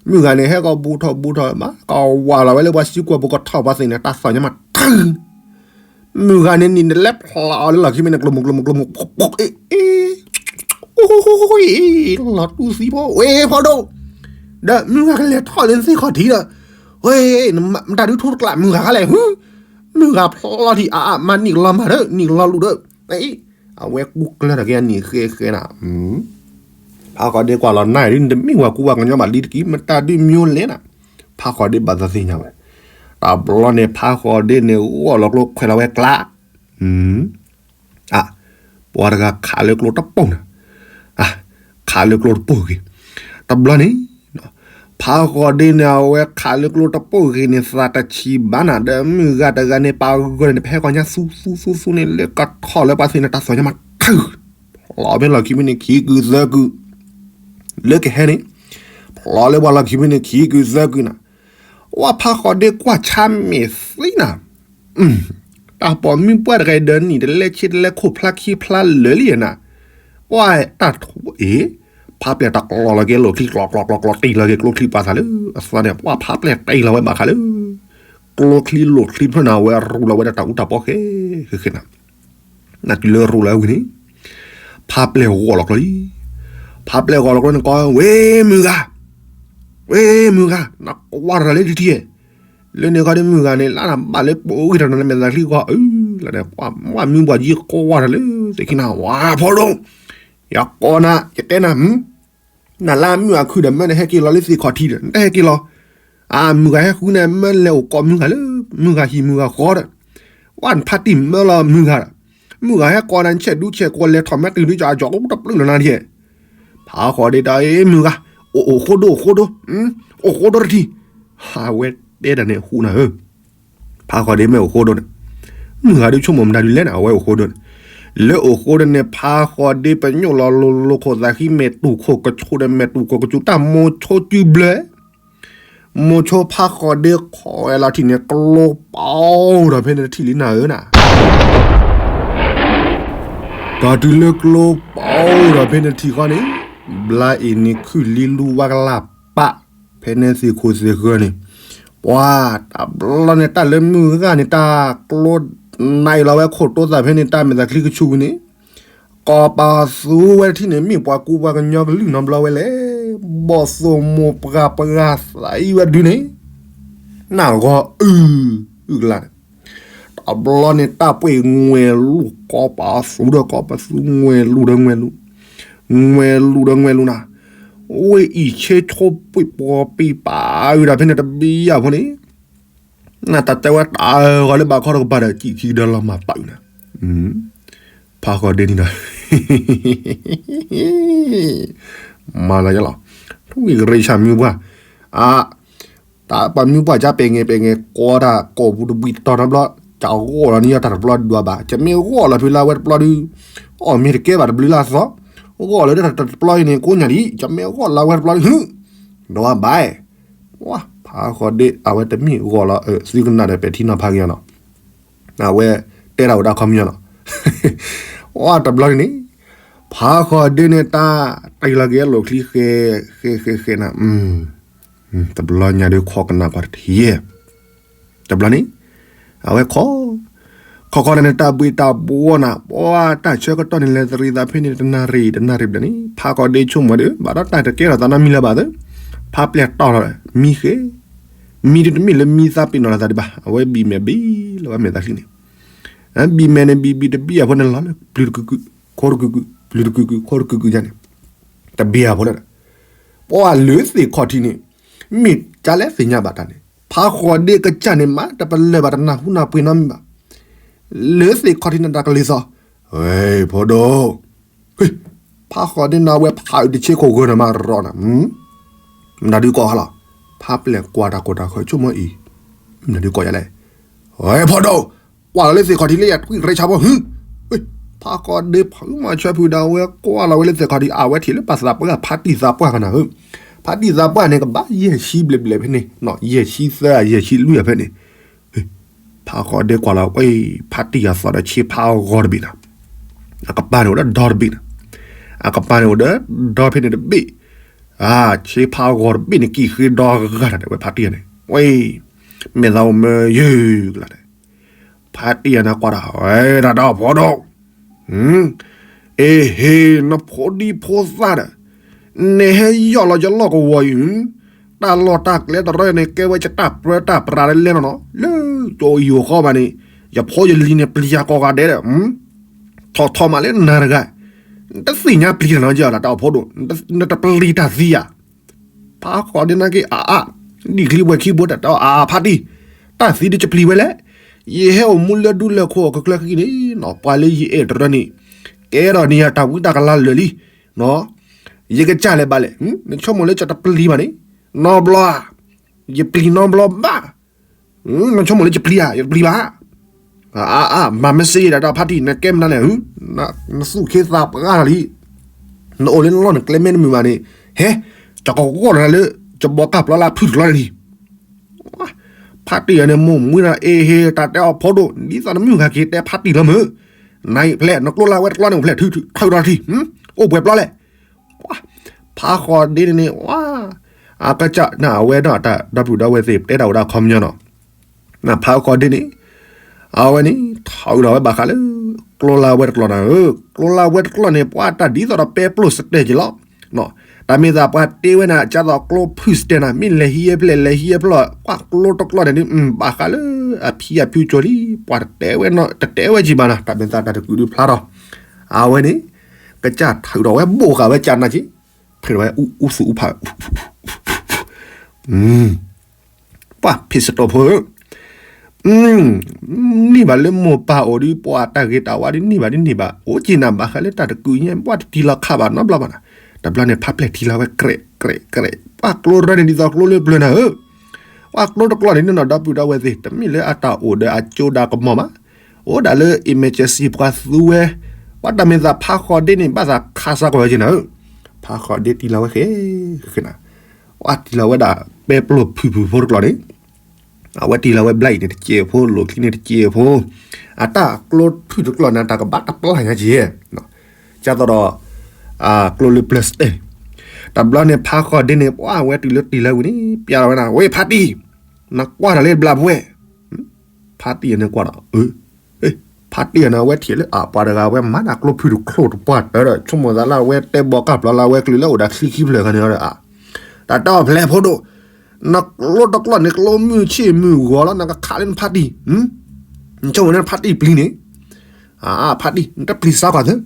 မုၢ်ဂၤန့ၣ် ဟဲကီးဘူးထီၣ်ဘူးထီၣ်မး ကဝးလီၤဝဲလၢပှၤစုကဝဲၤပူၤကထီၣ်ပှၤသ့ၣ်န့ၣ် တၢ်သီၣ်ညါမးထု မုၢ်ဂၤန့ၣ်နံၤတလဲဖျါအီၤလၢလီၢ်ခံမ့ၢ်န့ၣ် ကျိမုၢ်ကျိမုၢ်ကျိမုၢ် အ့ၣ် အ့ၣ် လီၤတူၢ်သံဖိ ဝဲဖီဒိၣ် ဒီးမုၢ်ဂၤကလဲၤထီၣ်လၢသ့ၣ်ခီၣ်ထံးဒီး ဝဲ မတၤဒုထူတကျးမုၢ်ဂၤခါလဲၣ် ဟူ မုၢ်ဂၤဖျီထံးအါအါမး နံၣ်ကလီၤမၤဒီး နံၣ်ကလီၤလူၤဒီး အ့ၣ် အဝဲကူကျၢၤတၢ်က့ၤအနံၣ်ဃဲဃဲနၤ ဖးဃီဒ့ကွၢ်လီၤနၤ ဒ်နတမ့ၢ်ဝၤကူဝၤကညီဘၣ်လံတက့ၢ် မတၤဒုမ့ၢ်လဲၣ်နၤ ဖးဃီဒ့ဘၣ်သးသ့ၣ်ညါဝဲ တဘျီန့ၣ် ဖးဃီဒ့န့ၣ် ဂီၢ်လီၤကျိခွဲးလီၤဝဲကျါ အ ပှၤတဂၤခးလၢကျိတပိၢ်နၤ အ ခးလၢကျိတပိၢ်ဂ့ၤ တဘျီန့ၣ် ဖးဃီဒ့န့ၣ် အဝဲခးလၢကျိတပိၢ်ဂ့ၤန့ၣ် သးတဆံးဘၣ်နၤ ဒီးမုၢ်ဂၤတဂၤန့ၣ် ပာ်ဂၢၢ်န့ၣ် ပဟဲကီၢ်ညါသူသူသူသူန့ၣ် လၢကထီၣ်လၢပှၤသ့ၣ်န့ၣ် တၢ်သီၣ်ညါမးထု ဖျီဖဲလီၢ်ခံမ့ၢ်န့ၣ် ခံကုာ်သၢကုာ် လၢကဟဲန့ၣ် ဖျီလၢပှၤလီၢ်ခံမ့ၢ်န့ၣ် ခံကုာ်သၢကုာ်နၤ ဝဲဖးဃီဒ့ကွၢ်ဆါမ့ၢ်သံနၤ တၢ်ပိာ်မုၣ်ပှၢ်တဂၤဒီးနံၣ်တလဲဆ့တလဲ ခိၣ်ဖျါခံဖျါလၢာ်လံနၤ ပှၤတၢ်ထူအ့ၣ် ဖးပျဲၢ်တၢ်ကျီလီၤက့ၤလိာ်ချံ ကျီကျီကျီကျီ တ့ၢ်လီၤက့ၤကျိချံပာ်သးလၢအသီန့ၣ် ပှၤဖးပျဲၢ်တ့ၢ်လီၤဝဲဘၣ်ခါလၢ ကျိချံလိာ်ချံဖျၢၣ်န့ၣ် အဝဲရူလီၤဝဲဒၣ်တၢ်အူတၢ်ပီဃဲဃဲဃဲနၤ နတုၤလၢရူလီၤဝဲန့ၣ် ဖးပျဲၢ်ဂီၤလီၤကျိလံ ဖးပျဲၢ်ဂီၤလီၤကျိန့ၣ်ကီ ဝဲမုၢ်ဂၤ ဝဲမုၢ်ဂၤ နကွၢ်တၢ်လၢထံထံ လၢန့ၣ်ခီဒ်မုၢ်ဂၤန့ၣ် လၢနဘၣ်လၢပအိၣ်ဂံၢ်တၢ်နမဲာ်သးချံဂီၤအၢ လၢန့ၣ် ပှၤမုၢ်ပှၤယံၤကွၢ်တၢ်လၢ သ့ၣ်ခံနၤ ဝါဖီဒိၣ် ယကိးနၤ ယတဲနၤ နလၢမုၢ်အခုဒီး မ့ၢ်နဟဲက့ၤလီၤလၢသ့ၣ်ခီၣ်ထံးဒီး နတဟဲက့ၤလီၤ အမုၢ်ဂၤဟဲဃုန့ၣ် မ့ၢ်လဲၤအိၣ်ကိးမုၢ်ဂၤလၢ မုၢ်ဂၤဟံၣ်မုၢ်ဂၤဃီဒီး ဝဲနဖါတံၢ်မၢလီၤမုၢ်ဂၤဒီး မုၢ်ဂၤဟဲကိးနၤ ဆဲးဒူဆဲးကိးလဲၤထီၣ်မ့ၢ်တုၤဒ်ကၠီအကၠီအိၣ်တပျုၢ်လီၤနၤဒ် ဖးဃီဒ့တၢ်အ့ၣ်မုၢ်ဂၤ အိၣ်အိၣ်ဃိဒိၣ်အိၣ်ဃိဒိၣ် အိၣ်ဃိဒိၣ်တထံၣ် အဝဲတဲတၢ်န့ၣ်ဟူနၤဧၢ ဖးဃီဒ့မ့ၢ်အိၣ်ဃိဒိၣ်န့ၣ် မုၢ်ဂၤဒုဆိကမိၣ်မတၤဒုလဲၣ်န့ၣ် အဝဲအိၣ်ဃိဒိၣ်န့ၣ် လၢအိၣ်ဃိဒိၣ်န့ၣ် ဖးဃီဒ့ပညိၣ်လီၤလိၤလိၤခိၣ်သးဃံ မဲာ်တူၢ်ခိၣ်ကဆူဒီး မဲာ်တူၢ်ခိၣ်ကဆူတၢ်မိၤဆိကုဘျၢ မိၤဆိဖးဃီဒ့ခိးဝဲလီၤထံၣ်န့ၣ် ကျိပီဒီးဖဲန့ၣ်တထံၣ်လံနၤဧၢနၤ ဒီးတုၤလၢကျိပီဒီးဖဲန့ၣ်ထံၣ်ဃီန့ၣ် ဘျါအံၤန့ၣ်ခုၣ်လံလူဝါကလၢ်ပာ် ဖဲန့ၣ်သ့ၣ်ခိၣ်သ့ၣ်ဃၢၤန့ၣ် ပှၤတဘျီန့ၣ် တၢ်လၢမုၢ်ဂၤန့ၣ် တၢ်ကျိနံၤလီၤဝဲခိၣ်တိသးဖဲန့ၣ် တၢ်မဲာ်သးချံကဆူန့ၣ် ကိးပသူဝဲတထံၣ်န့ၣ် မ့ၢ်ပှၤကူပှၤကညီကလုၢ်နီတဘျီဝဲလဲၣ် ဘီၣ်သိၣ်မိၢ်ပှၢ်ပှၢ်သးအံၤဝဲဒုန့ၣ် နၢ်ဂီၤအုၣ်အုၣ်ကလါန့ၣ် တဘျီန့ၣ် တၢ်ပှ့ၤငွဲၤလူၤ ကိးပသူဒီးကိးပသူ ငွဲၤလူၤဒီးငွဲၤလူၤ ငွဲၤလူၤဒီးငွဲၤလူၤနၤ ဝ့ၢ်အံၤဆ့ဆိပှ့ၤပှီၤပံၤပာ်အုၣ်ဒီးဖဲန့ၣ်တဘံယၢ်ဖိန့ၣ် နတၢ်တဲဝဲတၢ်ဂီၤလၢဘၣ်ခီတကပၤဒီး ကံၣ်ခံကဒီးလီၤမၤပာ်အုၣ်နၤ ဖးဃီဒ့န့ၣ်ဒီး မၤလီၤယလီၤ ထွံၣ်ရ့ဆၣ်မုၢ်ပှၢ် အ တၢ်ပှၤမုၢ်ပှၢ်ကါပဲာ်ငယ်ပဲာ်ငယ် ကိးတၢ်ကိးပူၤတဘှံးတတီၤနီတဘျီ ကဂီၢ်လီၤန့ၣ်ယတၢ်တပျီဒွးဘၣ် ကမ့ၢ်ဂီၢ်လီၤဖဲလၢဝဲတပျီဒု အီၣ်မ့ၢ်တကဲဘၣ်တဘျုးလၢအသီ ဂီၢ်လၢတၢ်တပျီအံၤန့ၣ် ကိးညါဒ် ကမ့ၢ်ဂီၢ်လီၤဝဲတပျီဒု ဟူ ဒွးဘၣ် ဝါ ဖးဃီဒ့ အဝဲတမ့ၢ်ဂီၢ်လီၤ သုကနၣ်ဒီးပဲာ်ထံနီၤဖးက့ၤနီၤ အဝဲတဲတၢ်အိၣ်ဒၣ်ခီမညီနီၤ ဝါ တဘျီန့ၣ် ဖးဃီဒ့န့ၣ်တၢ် တ့ၢ်လီၤက့ၤလိာ်ချံဃဲ ဃဲဃဲဃဲနၤ တဘျီညါဒုးခီကနၣ်ကွၢ်တထံၣ်ယဲ တဘျီန့ၣ် အဝဲခီ ခီခီန့ၣ် တၢ်ဘှံးတၢ်ဘှီနၤ ပှၤတၢ်ဆၢကတီၢ်န့ၣ် လဲၤတရံးသးဖဲန့ၣ် တနၣ်ရံၣ် တနၣ်ရံၣ်ဘျဲၣ်န့ၣ် ဖးဃီဒ့ဆိကမိၣ်ဒီး ဘၣ်ဒီးတၢ်တကဲထီၣ်သးနီတမံၤလၢၤဘၣ်သၢ ဖးပျဲၢ်တီၢ်ထီၣ် မံဃဲ မံဒုးတမ့ၢ်လၢမံသးပ့ၤနီၣ်လီၤသးဒံးဘၣ် အဝဲဘံၣ်မဲာ်ဘံၣ်လီၤဝဲမဲာ်သးချံန့ၣ် ဘံၣ်မဲာ်န့ၣ် ဘံၣ်ဘံၣ်တဘံၣ်အဖိန့ၣ်လီၤလၢ ပျုၤတကုာ်ကုာ် ခိတကုာ်ကုာ် ပျုၤတကုာ်ကုာ် ခိတကုာ်ကုာ်ယါန့ၣ် တဘံၣ်အဖိလၢ ပှၤလၢသ့ၣ်ခီၣ်ထံးန့ၣ် မ့ၢ်ကလဲၣ်သ့ၣ်ညါဘၣ်တၢ်န့ၣ် ဖးဃီဒ့ကစၢ်န့ၣ်မး တပလၢၢ်ဘၣ်တနၢ်ဟူနၢ်ပှ့ၤနီတမံၤဘၣ် လၢသ့ၣ်ခီၣ်ထံးန့ၣ်တၢ်ကလံၤသီ ဝဲ ဖိဒိၣ် ဖးဃီဒ့န့ၣ် အဝဲဖးအုးတဆ့ခိၣ်ဂၢၢ်န့ၣ်မးရီနၤ မတၤဒုးကိးဟါလီၤ ဖးပျဲၢ်ကွၢ်တၢ်ခိၣ်တၢ်ဃၢၤဆိကမိၣ်အံၤ မတၤဒုးကိးယၤလဲၣ် ဝဲ ဖိဒိၣ် ကွၢ်လီၤလၢသ့ၣ်ခီၣ်ထံးလၢယထွံၣ်ရ့ဆၣ်ဖိ ဟူ ဖးဃီဒ့ဖးမၤဆၢဖုးဒီး အဝဲကွၢ်လီၤဝဲလၢသ့ၣ်ခီၣ်ထံး အဝဲထံၣ်လၢပှၤသးပှၢ် ဖးတံၢ်သးပှၢ်ကနၤဧၢ ဖးတံၢ်သးပှၢ်န့ၣ် ကဘၣ်ယဲၢ်ဆံဘျဲၣ်ဘျဲၣ်ဖဲန့ၣ် ယဲၢ်ဆံသၢ ယဲၢ်ဆံလွံၢ်ဖဲန့ၣ် ဖးဃီဒ့ကွၢ်လီၤ ဝဲ ဖးတံၢ်အသီဒီးဆ့ဖးဂီၤတဘ့ၣ်နၤ အကပၤန့ၣ်အိၣ်ဒီးဒီတဘ့ၣ်နၤ အကပၤန့ၣ်အိၣ်ဒီးဒီဖဲန့ၣ်တဘ့ၣ် ဆ့ဖးဂီၤတဘ့ၣ်န့ၣ် ကံၣ်ဃ့ဒီဂၤတၢ်ဒဲးဝဲဖါတံၢ်ယၤန့ၣ်, ဝဲ, မဲာ်သးအိၣ်မ့ၢ်ယုၢ်ကလးဒဲး, ဖါတံၢ်ယၤန့ၣ်ကွၢ်တၢ်, ဝဲတၢ်တၢ်အိၣ်ဖှိၣ်ဒိၣ်, အ့ဟ့, နဖိဒံဖိသၣ်ဒီး, နဟဲယီၢ်လီၤယလီၢ်ကဝီၤအံၤ, တၢ်လီၢ်တၢ်ကျဲတရၢန့ၣ် ကဲဝဲယတၢ်ပြၢတၢ်ပြးလၢလဲၣ်နီၤနီၤ, လၢယအိၣ်ဃီဘၣ်န့ၣ်, ယဖိယလံၤန့ၣ် ပျံၤယၤကိးဂၤဒဲးဒီး, ထီၣ်ထီၣ်မးလၢနၤတဂၤ, နတသ့ၣ်ညါပျံၤတၢ်နီၤ ယတၢ်အိၣ်ဖှိၣ်ဒိၣ်, နတပျံၤတၢ်သံယၤ ဖးဃီဒ့နာ်က့ အါအါ, ဒံၣ်ချံဘှဲၤခံဘိတၢ်တဲအါအါ ဖါတံၢ်, တၢ်သံဒ်ယပျံၤဝဲလဲၣ်, ယဟဲအိၣ်မူလၢဒူလၢၢ်ခိၣ်အကကျၢၢ်ခံန့ၣ်နီၤ, ပှၤလၢယအဲၣ်တရၢန့ၣ်, ကဲထီၣ်န့ၢ်ယၤတၢ်ဝံတၢ်ကလၤလၢာ်လံ, ယကစၢ်လဲၤဘၣ်လဲၣ်, နဆိကမိၣ်လၢယတပျံၤဘၣ်န့ၣ်, နီတဘျီဧါ, ယပျံၤနီတဘျီဘၣ် နဆိကမိၣ်လၢယပျံၤဧါ, ယတပျံၤဘၣ်, အါအါ, မၤမ့ၢ်စ့ယဲဒၣ်တၢ်ဖါတံၢ် နကဲမနုၤလဲၣ်, နသူၣ်ခ့သးပှၢ်လီၤလံ, နအိၣ်လၢနလီၢ်နကျဲမ့ၢ်တမုာ်ဘၣ်န့ၣ်, ဟဲ, ယကဂီၢ်နၤလၢ ယဘီကၢ်ပျီလၢဖုၣ်တကျီန့ၣ်လံ ဖါတံၢ်အံၤန့ၣ် မိၢ်မွေးနၤ အ့ဟ့ တၢ်တဲအီၤဖိဒိၣ် ဒ်သိးနမုၢ်ဂၤက့ၤတဲဖါတံၢ်လီၤမုၢ်, နအံၤဖျဲၣ် နကျိလၢဝဲတကျီန့ၣ် ဖျဲၣ်ထုးထုးထီထံ, အိၣ်ပှဲၤပျီလဲၣ်, ဖးဃီဒ့န့ၣ်န့ၣ် ဝါ, အကစၢ်န့ၣ် အဝဲဒၣ်တၢ်ဒီပုၢ်ဒီဝဲၢ်သ့ၣ် တဲတၢ်ဝဲဒၣ်ခီပညီနီၤ, နဖးဃီဒ့န့ၣ် အဝဲန့ၣ် ထီၣ်အုးထီၣ်ဝဲဘၣ်ဃးလၢ ကျိလၢဝဲတကျီနၤဧၢ, ကျိလၢဝဲတကျီန့ၣ် ပှၤတၢ်ဒ်သိးဒီးပဲပျိၢ်စတဲက့ၤလီၤ, တၢ်မ့ၢ်သးပှၤတ့ဝဲနၤ ကသိးကျိဖုၣ်စတဲနၤ မ့ၢ်လဲၤဟံးဖျဲၣ်လဲၤဟံးဖျီၣ် ပှၤကျိတကျီန့ၣ်ဒ် ဘၣ်ဃးလၢအဖံအဖုကၠိလံ, ပှၤတတဲဝဲနီၤ တတဲဝဲကံဘၣ်နီၤ တၢ်မ့ၢ်သးတၢ်တကုးဒုဖျါထီၣ်, အဝဲန့ၣ် ကစၢ်ထၢၣ်ဒီးဝဲဘိၣ်ဃာ်ဝဲကနၢ်က့, ဖဲဝဲအူသူအူဖး ပှၤဖံးစတီၢ်ဖိ, န့ၢ်ဘၣ်လၢမိၢ်ပၢ်အိၣ်ဒ် ပှၤတၢ်ဂ့ၤတၢ်ဝါဒ်န့ၢ်ဘၣ်ဒ်န့ၢ်ဘၣ် အိၣ်က့ၤနၤဘၣ်ဃးလၢတၢ်တကုးညါ ပှၤတတံၤလီၤခးဘၣ်နီတဘျီဘၣ်နၤ, တဘျီန့ၣ် ဖးပျဲၢ်ထံလီၤဝဲ ကြဲးကြဲးကြဲး ပှၤကျိရၢန့ၣ်ဒ်သိးကျိလၢပျၢၤနၤဧၢ, ပှၤကျိတကျီန့ၣ်နီၤ ဒီပုၢ်ဒီဝဲၢ်သ့ၣ် တမ့ၢ်လၢအတၢ်အိၣ်ဒီးအကၠိဒီးကမီၤဘၣ်, အိၣ်ဒၣ်လၢ emergency ပှၤသူဝဲ, ပှၤတၢ်မ့ၢ်သးဖးဃီဒ့န့ၣ် ဘၣ်သးခးစါကွၢ်ဝဲက့ၤနၤဧၢ, ဖးဃီဒ့တံၤလီၤဝဲဃဲ, ဃဲနၤ ပှၤတံၤလီၤဝဲဒၣ် ပဲပျိၢ်ဖုၣ်ဖုၣ်ဖိတကျီန့ၣ်, အဝဲတံၤလီၤဝဲဘျါအံၤန့ၣ်တစဲးဖိ လိာ်ခံန့ၣ်တစဲးဖိ, အတၢ်ကျိဖုၣ်တကျီန့ၣ် တၢ်ကဘၣ်တပျၢ်ညါက့ၤ, ကသိးဒီး ကျိလၢပျၢၤစတဲ, တဘျီန့ၣ် ဖးဃီဒ့န့ၣ် ပှၤဝဲတုၤလၢတံၤလီၤဝံၤန့ၣ် ပျဲလီၤဝဲနၤ ဝဲဖးတံၢ်, နကွၢ်တၢ်လၢတဘျီဖိဝဲ ဖါတံၢ်အန့ၣ်ကွၢ်ဒီး, ဖါတံၢ်အန့ၣ် အဝဲထံၣ်လၢအပှၤတဂၤဝဲမၤတၢ်ကျိဖုၣ်တချိၣ်တပှၢ်တၢၢ်ဒီး ဆိကမိၣ်သးလၢအဝဲတဲဘီကၢ်ပျီလၢအဝဲကလုာ်လၢအိၣ်ဒီးချံခံဖျၢၣ်ခါန့ၣ်ဒီး, တၢ်တဲအီၤဖျဲၣ်ဖိဒိၣ်, နကျိတကျီန့ၣ်ကျိမုၢ်ဆ့ၣ်မုၢ်ဂီၤလီၤ နကခးလၢနဖါတံၢ်, နဆိကမိၣ်လၢနဖါတံၢ်ပျံၤန့ၣ်, ဖါတံၢ် နတပျံၤစါကွၢ်သၢ,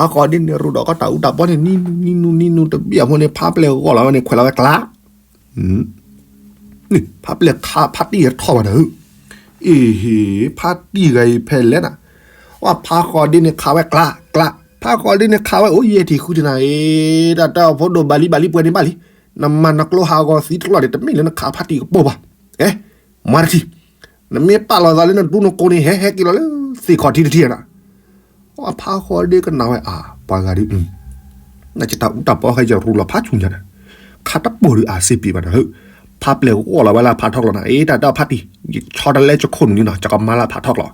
ဖးဃီဒ့န့ၣ် ရူးဒီးကီတၢ်အူတၢ်ပီန့ၣ် နံနူနံနူတဘ့ၣ်အဖိန့ၣ် ဖးပျဲၢ်ဂီၢ်လီၤဝဲန့ၣ် ခွဲးလီၤဝဲကျါ ဖးပျဲၢ်ခးဖါတံၢ်အထီၣ်ဘၣ်နၤဧၢ, အ့ဟ့ ဖါတံၢ်ဂၤအံၤဖဲလဲၣ်နၤ, ဝဲဖးဃီဒ့န့ၣ်ခးဝဲကျါ ကျါ, ဖးဃီဒ့န့ၣ်ခးဝဲအိၣ်ယဲၢ်ထံၣ်ဃုထံၣ်နၤဧၢ, တၢ်တဲအီၤဖိဒိၣ်ဘၣ်လံဘၣ်လံပှဲၤန့ၣ်ဘၣ်လံ, နမၤနကျိဟးဂီၤသံတကျီၢ်န့ၣ် တမ့ၢ်လၢနခးဖါတံၢ်ကပိၢ်ဘၣ်, အဲ, မၤတထံၣ်, နမ့ၢ်ပာ်လီၤသးလၢနဒူနကိးန့ၣ် ဟဲဟဲက့ၤလီၤလၢသ့ၣ်ခီၣ်ထံးတထံၣ်နၤ ဖးဃီဒ့ကနၣ်ဝဲအါ ပှၤဂၤဒ်, နကတၢ်အူတၢ်ပီခဲယရူးလီၤဖးဆူညါဒီး, ခးတပိၢ်ဒုးအစ့ပ့ၤဘၣ်နၤဧၢ, ဖးပျဲၢ်ဂီၢ်လီၤဝဲလၢဖးထီကျီနၤ အ့ တၢ်တဲဖါတံၢ်, ယဆီတလဲကခိၣ်နူာ်န့ၣ်နီၤ ယကမၤလၢဖးထီကျီ,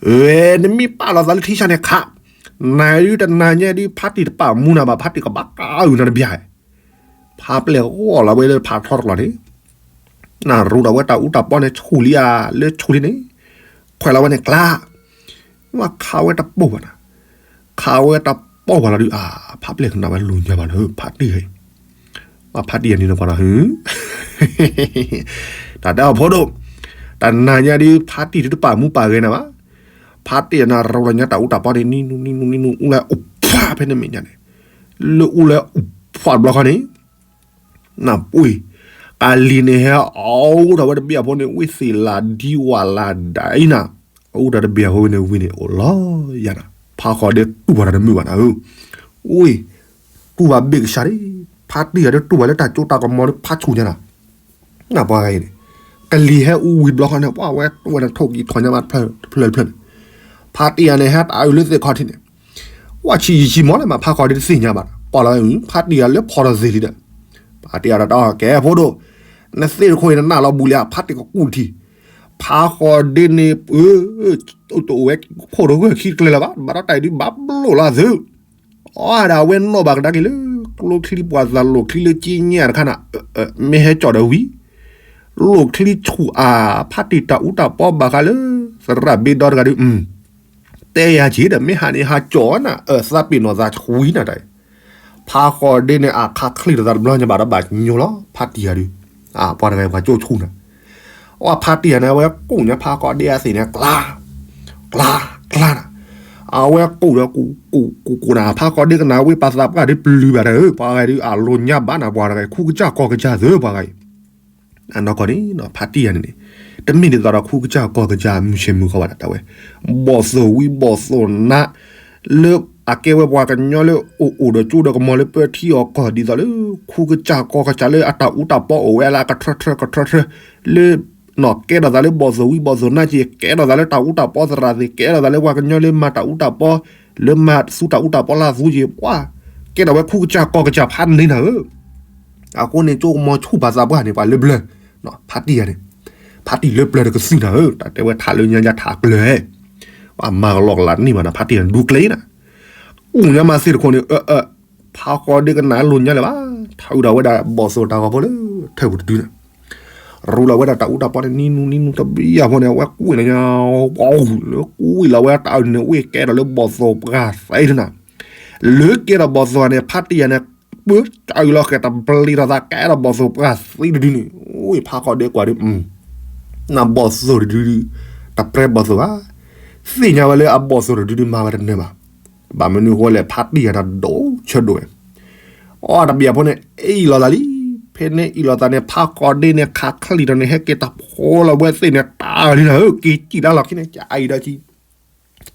ဝဲ နမ့ၢ်ပာ်လီၤသးလၢထံဆါန့ၣ်ခး, နၤဒုးတနၤညါဒုး ဖါတံၢ်တပာ်မူနၤဘၣ် ဖါတံၢ်ကဘၣ်ကးအုၣ်နၤတဘျီ ဖးပျဲၢ်ဂီၢ်လီၤဝဲလၢဖးထီတကျီန့ၣ်, နရူးဒီးဝဲတၢ်အူတၢ်ပီန့ၣ်ဆူၣ်လံဧါ လၢဆူၣ်လံန့ၣ်, ခွဲးလီၤဝဲန့ၣ်ကျါ, ဝဲခးဝဲတပိၢ်ဘၣ်နၤ, ခးဝဲတပိၢ်ဘၣ်လီၤဒုးအါ, ဖးပျဲၢ်ကနၣ်ဝဲလူၤညါဘၣ်နၤဧၢ ဖါတံၢ်ဧၢ, ဝဲဖါတံၢ်အနံၤနကွၢ်ဒီး တၢ်တဲအီၤဖိဒိၣ်, တနၤညါဒုး ဖါတံၢ်ဒုးတပာ်မူပာ်ဂဲၤနၤဘၣ်, ဖါတံၢ်အနၤရူးလီၤညါတၢ်အူတၢ်ပီန့ၣ် နံနူနံနူနံနူ အူလၢအူဖးဖဲန့ၣ်မဲာ်ညါန့ၣ်, လၢအူလၢအူဖးတဘျီဃီန့ၣ် နပှ့ၤ, ကလံၤန့ၣ်ဟဲအီၣ်အိၣ်ထီၣ်ဝဲတဘ့ၣ်အဖိန့ၣ် ဝ့ၢ်သ့ၣ်လၤဒံဝၣ်လၤဒၣ်အံၤနၤ, အအိၣ်ဒီးတဘ့ၣ်အဖိဝဲန့ၣ်ဝံၤန့ၣ် အိၣ်လီၤယၤနၤ, ဖးဃီဒ့တူၢ်ဘၣ်တၢ်တမုာ်ဘၣ်နၤဧၢ, ဝ့ၢ်, တူၢ်ဘၣ်ဘ့ၣ်ကစၢ်ဒၣ်, ဖါတံၢ်ဂၤဒၣ်တူၢ်ဘၣ်လၢတၢ်ကၠိတၢ်ကမီၤဒၣ်ဖးဆူၣ်ညါနၤ နပှၤဂၤအံၤန့ၣ်, ကလံၤဟဲအူဝံၤတဘျီဃီန့ၣ် ပှၤဝဲတူၢ်ဝဲနၤထိၣ်ကံၤထီၣ်ညါဘၣ်တဖျၢၣ်တဖျၢၣ်တဖျၢၣ်န့ၣ်, ဖါတံၢ်ဂၤန့ၣ်ဟဲတၢ်အုၣ်လၢသ့ၣ်ခီၣ်ထံးန့ၣ်, ဝဲဆံးယံာ်ဆံးမီၢ်လၢမး ဖးဃီဒ့တသ့ၣ်ညါဘၣ်, ပှၤလီၤဝဲ ဖါတံၢ်ဂၤလၢဖီၣ်ထီၣ်သ့ၣ်လံဒီး, ဖါတံၢ်ဂၤဒီးတဲအီၤ ကဲဖိဒိၣ်, နသ့ၣ်တခိၣ်အံၤနနၢ်လီၤဘူးလံဧါ ဖါတံၢ်ကကူၣ်တထံး, ဖးဃီဒ့န့ၣ် တအိၣ်ဝဲခိၣ်တဂၢၢ်ခံတကျဲလၢၤဘၣ် ဘၣ်ဒီးတၢ်အံၤဒုးဘၣ်ဘျိၣ်လီၤသု, အီဒၣ်ဝဲနီၣ်ဘၣ်ကဒါက့ၤလၢ ကျိချံပှၤသး လိာ်ချံလၢက့ညၣ်တခါန့ၣ် မ့ၢ်ဟဲကၠီၣ်ဒီးဝံၤ လိာ်ချံဆူၣ်အါ ဖါတံၢ်တၢ်အူတၢ်ပီဘၣ်ဃးလၢ သရၣ်ဘ့ဒီတဂၤဒီး တဲယၤက့ၤဒီး မ့ၢ်ဟးန့ၣ်ဟးကၠီၣ်နၤ အသးပ့ၤနီၣ်သးဆှံနၤတၢ်အံၤ, ဖါဃီဒ့န့ၣ် အခါချံၣ်ဒီးသးတဘျီညါဘၣ်ဒီးဘၣ်ညိလီၤ ဖါတံၢ်ယၤဒုး, ပှၤတဂၤပှၤကၠိဆူၣ်နၤ, အဖါတံၢ်ယၤန့ၣ် အဝဲကူၣ်ညါဖါဃီဒ့အသ့ၣ်န့ၣ် ကျါ ကျါ ကျါနၤ, အဝဲကူၣ်ဒီး ကူၣ်ကူၣ်ကူၣ်နၤ ဖါဃီဒ့ကနၣ်ဝ့ၢ်ပှၤသးပှၢ်ဒ့ပျုၤဘၣ်တၢ်ဧၢ ပှၤဂၤဒုး အလိၤညါဘၣ်နၤ ပှၤတဂၤ ခူကစၢ်ကီၢ်ကစၢ်သၢပှၤဂၤအံၤ အနီၢ်ကီၢ်န့ၣ် ဖါတံၢ်ယၤန့ၣ်န့ၣ် တမ့ၢ်ဒ်သိးဒီးခူကစၢ်ကီၢ်ကစၢ် မုၢ်ဆ့ၣ်မုၢ်ဂီၤဘၣ်ဒၣ်တၢ်ဝဲ, ဘီၣ်သိၣ်ဝံဘီၣ်သိၣ်နါ လၢအကဲဝဲပှၤကညီလၢအိၣ်အိၣ်ဒီးကၠိဒီးကမီၤလၢပၢထံအီၤကီၢ် ဒ်သိးလၢ ခူကစၢ်ကီၢ်ကစၢ်လၢအတၢ်အူတၢ်ပီအိၣ်ဝဲလၢအကထၢထၢကထၢထၢ လၢ နီၢ်ကဲထီၣ်သးလၢဘီၣ်သိၣ်ဝံဘီၣ်သိၣ်နါက့ၤ ကဲထီၣ်သးလၢတၢ်အူတၢ်ပီသရၣ်သ့ၣ် ကဲထီၣ်သးလၢပှၤကညီလၢမၤတၢ်အူတၢ်ပီ လၢမၤသူတၢ်အူတၢ်ပီလၢအသူက့ၤ ပှၤ ကဲထီၣ်ဝဲခူကစၢ်ကီၢ်ကစၢ်ဖးန့ၢ်နၤဧၢ, အဃိန့ၣ် ကၠိကမီၤဆူၣ်ပှၤသးပှၢ်န့ၣ် ပှၤလၢပျၢၤ, ဖါတံၢ်ယၤန့ၣ် ဖါတံၢ်လၢပျၢၤတကသံၣ်နၤဧၢ တၢ်တဲဝဲထးလၢညါညါထးကျၢၤ, ပှၤမၤကလီကလးန့ၢ်ဘၣ်နၤ ဖါတံၢ်ယၤန့ၣ် ဒူကျဲနၤ, အိၣ်ညါမၤသ့ၣ်တခိၣ်န့ၣ် အ ဖါဃီဒ့ကနၣ်လိၤညါလၢၤဘၣ်, ထးအုးဒီးဝဲဒၣ်ဘီၣ်သိၣ်တၢ်ဂီၤဖိလၢ ထၢၣ်ပူၤတဒုန့ၣ်, ရူလီၤဝဲဒၣ်တၢ်အူတၢ်ပီန့ၣ် နံၤနူနံၤနူတဘျီအဃိန့ၣ် အဝဲကွံာ်လီၤညါ, လၢကွံာ်လီၤဝဲတၢ်အုးန့ၣ် ဝ့ၢ်ကဲထီၣ်လၢဘီၣ်သိၣ်ပှၢ်သံတနၤ, လၢကဲထီၣ်ဘီၣ်သိၣ်န့ၣ် ဖါတံၢ်ယၤန့ၣ် ပၢတၢ်အုးလီၤဃဲၤတဘျံးထီၣ်သးကဲထီၣ်ဘီၣ်သိၣ်ပှၢ်သံတဒုန့ၣ်, ဝ့ၢ်ဖါဃီဒ့ကွၢ်ဒုး နဘီၣ်သိၣ်တဒုဒုး တပြဲဘီၣ်သိၣ်ဘၣ်, သ့ၣ်ညါဝဲလၢအဘီၣ်သိၣ်တဒုဒုးမၤဝဲတနၢၤဘၣ်, ဘၣ်မနုၤအဃိလဲၣ် ဖါတံၢ်ယၤန့ၣ်ဒိၣ်ဆၢဒိၣ်ဝဲ, အီတဘျီအဖိန့ၣ် အ့ၣ်လီၤသးလံ, ဖဲန့ၣ်အ့ၣ်လီၤသးန့ၣ် ဖါဃီဒ့န့ၣ် ခးချံၣ်ထီၣ်န့ၣ် ဟဲက့ၤတၢ်ဖိလီၤဝဲသ့ၣ်န့ၣ် တၢ်လံနၤဧၢ က့ၤစံၣ်တၢ်လီၢ်ခံန့ၣ် ကအံၤဒီး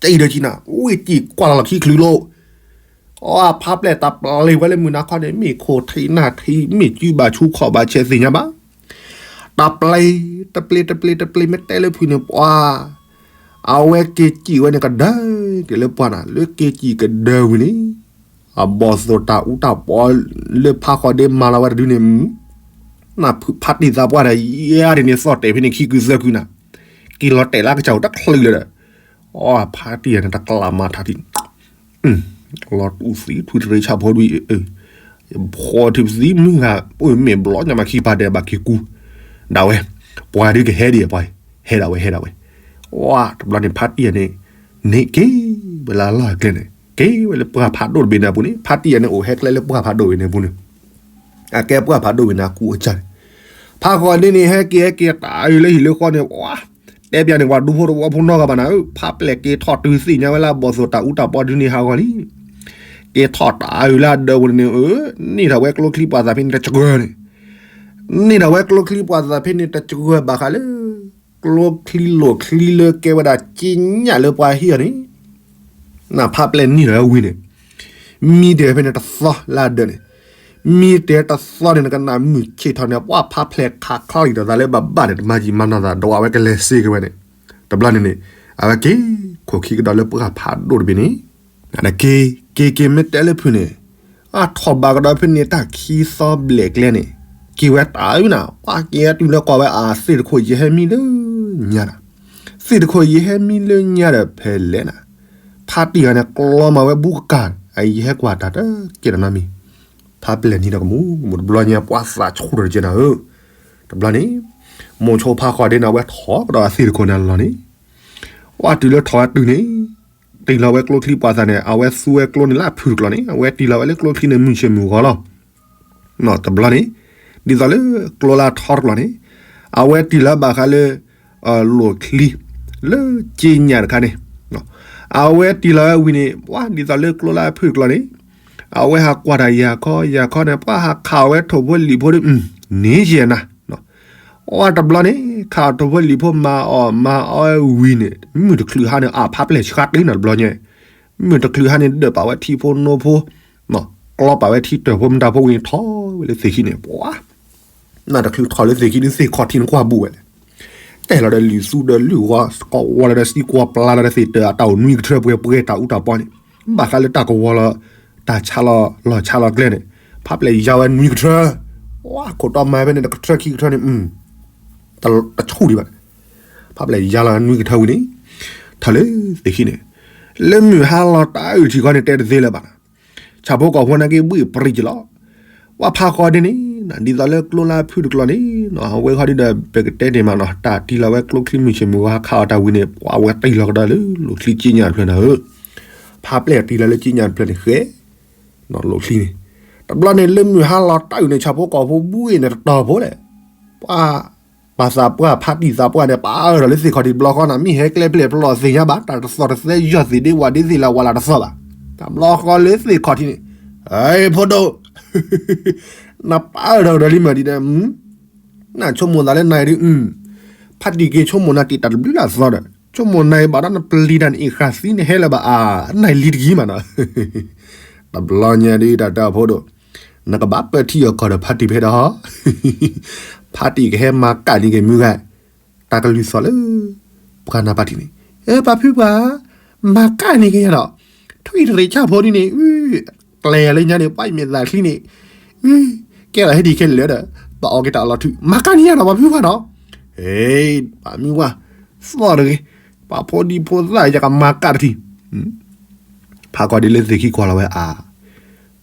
ကအံၤဒီးကံနၤ ဝ့ၢ်ကံၣ်ကွၢ်လီၤလီၢ်ခံချုးလိၤ အဖါပျဲၢ်တၢ်ပျံၤဝဲလၢမုၢ်နၤခီန့ၣ် မ့ၢ်ခိၣ်ထံးနၢ်ထံး မ့ၢ်စုဘၣ်ဆူခီၣ်ဘၣ်ဆဲးသ့ၣ်ညါဘၣ်, တပျံၤ တပျံၤ တပျံၤ တပျံၤ မ့ၢ်တဲလၢဖုန့ၣ် ပှၤ အဝဲက့ၤစံၣ်ဝဲန့ၣ်ကဒၢက့ၤလၢပှၤနၤ လၢက့ၤစံၣ်ကဒၢဝံၤန့ၣ် အဘီၣ်သိၣ်တၢ်အူတၢ်ပီ လၢဖါဃီဒ့မၤလီၤဝဲတဒုန့ၣ် နဖုဖါတံၢ်သးပှၢ်ဒီး ယၤဒ်န့ၣ်သီၣ်တဲာ်ဖဲန့ၣ်ခံကုသၢကုနၤ, က့ၤလီၤတဲာ်လၢကစၢ်အိၣ်တချုးလၢၤဒီး, အဖါတံၢ်ယၤန့ၣ် တကျးမၤထးထံၣ်, လီၤတူၢ်သံ ထွံတရ့ဆၣ်ဖိဒ်အံၤ, ဖီထံသံမုၢ်ဂၤ အိၣ်မ့ၢ်ဘျီညါမၤခံပာ်ဒဲးဘၣ်က့ၤကူ, ဒၣ်ဝဲ, ပှၤဒုးကဟဲဒံးပှၤ, ဟဲဒၣ်ဝဲ ဟဲဒၣ်ဝဲ, အတဘျီန့ၣ် ဖါတံၢ်ယၤန့ၣ်, န့ၣ်က့ၤဝဲလၢအလီၢ်အကျဲန့ၣ် က့ၤဝဲလၢပှၢ်ဖးဒိၣ်တဘ့ၣ်န့ၣ်အပူၤန့ၣ် ဖါတံၢ်ယၤန့ၣ် အိၣ်ဟဲကျဲလၢပှၢ်ဖးဒိၣ်ဝဲန့ၣ်အပူၤန့ၣ် အကဲပှၢ်ဖးဒိၣ်ဝဲန့ၣ် အကူအကၢ်န့ၣ်, ဖါဃီဒ့န့ၣ် ဟဲက့ၤဟဲက့ၤတၢ်အုးလၢဟံၣ်လၢဃီန့ၣ် ပှၤ, တဲပျးန့ၣ် ပှၤဒူဖိတဝီဖိနီတဂၤဘၣ်နၤဧၢ, ဖါပျဲၢ်က့ၤထီၣ်တုၤသ့ၣ်ညါဝဲလၢအဘီၣ်သိၣ်တၢ်အူတၢ်ပီဒုန့ၣ်ဟးဂီၤလံ, က့ၤထီၣ်တၢ်အုးလၢအဒၢးပူၤန့ၣ် အၢ, န့ၢ်ထီၣ်ဝဲကျိချံပှၤသးဖဲန့ၣ်တစှၤန့ၣ်, န့ၢ်ထီၣ်ဝဲကျိချံပှၤသးဖဲန့ၣ်တစှၤဘၣ်ဃးလၢ ကျိချံလိာ်ချံလၢကဲဝဲဒၣ်က့ညၣ်လၢပှၤဟံၣ်အီၤန့ၣ် နဖါပျဲၢ်န့ၢ်ထီၣ်ဝဲဝံၤန့ၣ်, မံတ့ၢ်ဖဲန့ၣ်တသီလၢအဒၢးန့ၣ်, မံတ့ၢ်တသီန့ၣ် နကနၣ်မုၢ်ဆ့ၣ်ထီၣ်န့ၣ် ပှၤဖါပျဲၢ်ခးချီလံာ်ဒီးသးလၢဘၣ်ဘၣ်န့ၣ် တမၤယံာ်မၤနီၢ်သး ဒွးဝဲကလဲၤစ့က့ၤဝဲန့ၣ်, တဘျီန့ၣ်န့ၣ်, အဝဲက့ၤခိၣ်ခံကဒီးလၢပှၢ်ဖးဒိၣ်တဘ့ၣ်န့ၣ်, နက့ၤ က့ၤက့ၤမ့ၢ်တဲလၢဖုန့ၣ်, အထီၣ်ဘးကဒီးဖဲန့ၣ်တၢ်ခံသီဘျဲၣ်ကျဲန့ၣ်, က့ၤဝဲတၢ်အုးနၤ ပှၤက့ၤတုၤလၢကွၢ်ဝဲအသ့ၣ်တခိၣ်ယဟဲမံလၢညါနၤ သ့ၣ်တခိၣ်ယဟဲမံလၢညါဒီးဖဲလဲၣ်နၤ, ဖါတံၢ်ဂၤန့ၣ် ကျီမၤဝဲဘူးကကၢ် အယဟဲကွၢ်တၢ်တကဲတနီတမံၤ, ဖါပျဲၢ်နံၤဒီးကမူး ကမူးတဘျီညါ ပှၤသးဆူၣ်ထီၣ်တကဲနၤဧၢ, တဘျီန့ၣ်, မိၤဆိဖါဃီဒ့န့ၣ် အဝဲထီၣ်ကဒီးအသ့ၣ်တခိၣ်န့ၣ်လီၤန့ၣ်, ပှၤတုၤလၢထီၣ်ဝဲတုၤန့ၣ်, တ့ၢ်လီၤဝဲကျိချံပှၤသးန့ၣ် အဝဲသူဝဲကျိန့ၣ်လၢအဖုၣ်တကျီန့ၣ် အဝဲတ့ၢ်လီၤဝဲလၢကျိချံန့ၣ် မုၢ်ဆ့ၣ်မုၢ်ဂီၤလီၤ တဘျီန့ၣ်, ဒ်သိးလၢကျိလၢအထီတကျီန့ၣ်, အဝဲတ့ၢ်လီၤဘၣ်ဃးလၢ လိာ်ချံ လၢက့ညၣ်တခါန့ၣ်, အဝဲတ့ၢ်လီၤဝဲဝံၤန့ၣ် ပှၤဒ်သိးလၢကျိလၢအဖုၣ်တကျီန့ၣ်, အဝဲဟးကွၢ်တၢ်ယၤခီယၤခီန့ၣ် ပှၤဟးခးဝဲထိၣ်ဖိလံၣ်ဖိဒီး န့ၣ်ယဲနၤ, အဝဲတဘျီန့ၣ် ခးထိၣ်ဖိလံၣ်ဖိမၤအီၣ်မၤအီဝဲဝံၤန့ၣ် မုၢ်တချုးဟါန့ၣ် အဖါပျဲၢ်ဆှါတ့ၢ်နၤတဘျီညါ မုၢ်တချုးဟါန့ၣ် ဒၢးပာ်ဝဲထံဖိနိဖိ, ကျီပာ်ဝဲထံတၢၢ်ဖိမတၤဖိဝံၤန့ၣ် ထီၣ်ဝဲလၢသ့ၣ်ခံန့ၣ် ပှၤ, နတချုးထီၣ်လၢသ့ၣ်ခံဒုးသ့ၣ်ခီၣ်ထံးနကွၢ်ဘူးဝဲလဲၣ်, တဲလီၤဒီးလံာ်သူဒီးလုၢ်ဝီ ကိးဝီလီၤဒီးသံကွၢ်ပျါလီၤဒီးသ့ၣ်တၢ်အတၢ်အိၣ်နွံကထၢပှဲၤပှဲၤတၢ်အူတၢ်ပီန့ၣ်, ဘၣ်ဃးလၢတၢ်ကဝီၤလီၤ, တၢ်ဆါလီၤလီၢ်ဆါလီၤကျဲန့ၣ်, ဖါပျဲၢ်ယါဝဲနွံကထၢ, ဝါခိၣ်တီမၤဖဲန့ၣ် တကထၢခံကထၢန့ၣ် တဆူၣ်ဒံးဘၣ်, ဖါပျဲၢ်ယါလီၤနွံကထၢဝံၤန့ၣ်, ထီၣ်လၢသ့ၣ်ခံန့ၣ်, လၢမုၢ်ဟါလီၤတၢ်အုၣ်ထံၣ်ခီန့ၣ် တဲတသ့လၢၤဘၣ်နၤ, ဆၣ်ဖိကီၢ်ဖိနာ်က့ဘှ့ၣ်ပြံကလီၤ, ပှၤဖးဃီဒ်န့ၣ် ဒ်သိးလၢကျိလၢအဖုၣ်တကျိၤန့ၣ် အဝဲဃီဒ်ဒီး ပကတဲန့ၣ်မးနီၤ တၢ်တံၢ်လီၤဝဲကျိချံမုၢ်ဆ့ၣ်မုၢ်ဂီၤ ခးအီၤတၢ်ဝံၤန့ၣ် ပှၤဝဲတံၢ်လီၤကဒီးလၢလိၣ်ချံက့ညါတဖျၢၣ်န့ၣ်ဧၢ. ဖးပျဲၢ်တံၢ်လီၤလၢက့ညါတဖျၢၣ်န့ၣ်ဃဲ လိၣ်ချံန့ၣ် တဘျီန့ၣ် လၢမုၢ်ဟါလီၤတၢ်အုၣ်န့ၣ် ဆၣ်ဖိကီၢ်ဖိဘူးအ့ၣ်န့ၣ် တတီၤဖိလဲၣ် ပှၤ ပှၤသးပှၢ်ဖးတံၢ်သးပှၢ်န့ၣ် ပာ်အၢၣ်ထီၣ်လၢသ့ၣ်ခီၣ်ထံးတဘျီဃီနီၤ မ့ၢ်ဟဲကျဲပျဲၢ်ဖျီၣ်သ့ၣ်ညါဘၣ် တၢ်တသီၣ်တသဲယီၢ်သ့ၣ်ဒ့ဝၣ်ဒ့သ့ၣ်လၢဝၣ်လၢ်တသီၣ်ဘၣ်. တဘျီဃီလၢသ့ၣ်ခီၣ်ထံးန့ၣ် ဟဲ ဖိဒိၣ် နပာ်အၢၣ်ထီၣ်ကဒီးလံမးဒ်ဒီး နဆိကမိၣ်သးလၢနၤအံၤဒ် ဖးတံၢ်က့ၤဆိကမိၣ်နၤတံာ်တာ်တဘျုးလၢအသီဒီး ဆိကမိၣ်နၤအံၤဘၣ်ဒီးနပျံၤတၢ်န့ၣ် အ့ၣ်ဃာ်သံန့ၣ်ဟဲလၢၤဘၣ်အါ နၤအံၤလံတက့ၤမးနီၤ တဘျီညါဒ်တၢ်တဲအီၤဖိဒိၣ် နကဘၣ်ပၢၢ်ထံအီၤကီၢ်ဒီးဖးတံၢ်ဖဲဒီး ဖးတံၢ်ကဟဲမၤကၣ်န့ၢ်က့ၤမုၢ်ဂၤ တၢ်ကလုၢ်သီၣ်လၢ ပှၤနၢ်ပၢၢ်ထံန့ၣ် ပှၤဖုပှၤ မၤကၣ်န့ၢ်က့ၤယၤဒီး ထွံၣ်တရံးဆၣ်ဖိဒ်န့ၣ် ကျဲၤလၢညါန့ၣ် ပှၤယမဲာ်သၣ်ချံန့ၣ် ကဲလီၤဟဲဒ်ခဲလၢာ်ဒီး ပအီၣ်က့ၤတၢ်အလီၤထွံၣ် မၤကၣ်န့ၢ်ယၤဒီး ပှၤဖုပှၤဒီး ဟဲ ပှၤမုၢ်ပှၢ် သီၣ်တဂ့ၤ ပှၤဖိဒံဖိသၣ်ယကမၤကၣ်တထံၣ် ဖးဃီဒ်လၢသ့ၣ်ခံကွၢ်လီၤဝဲအါ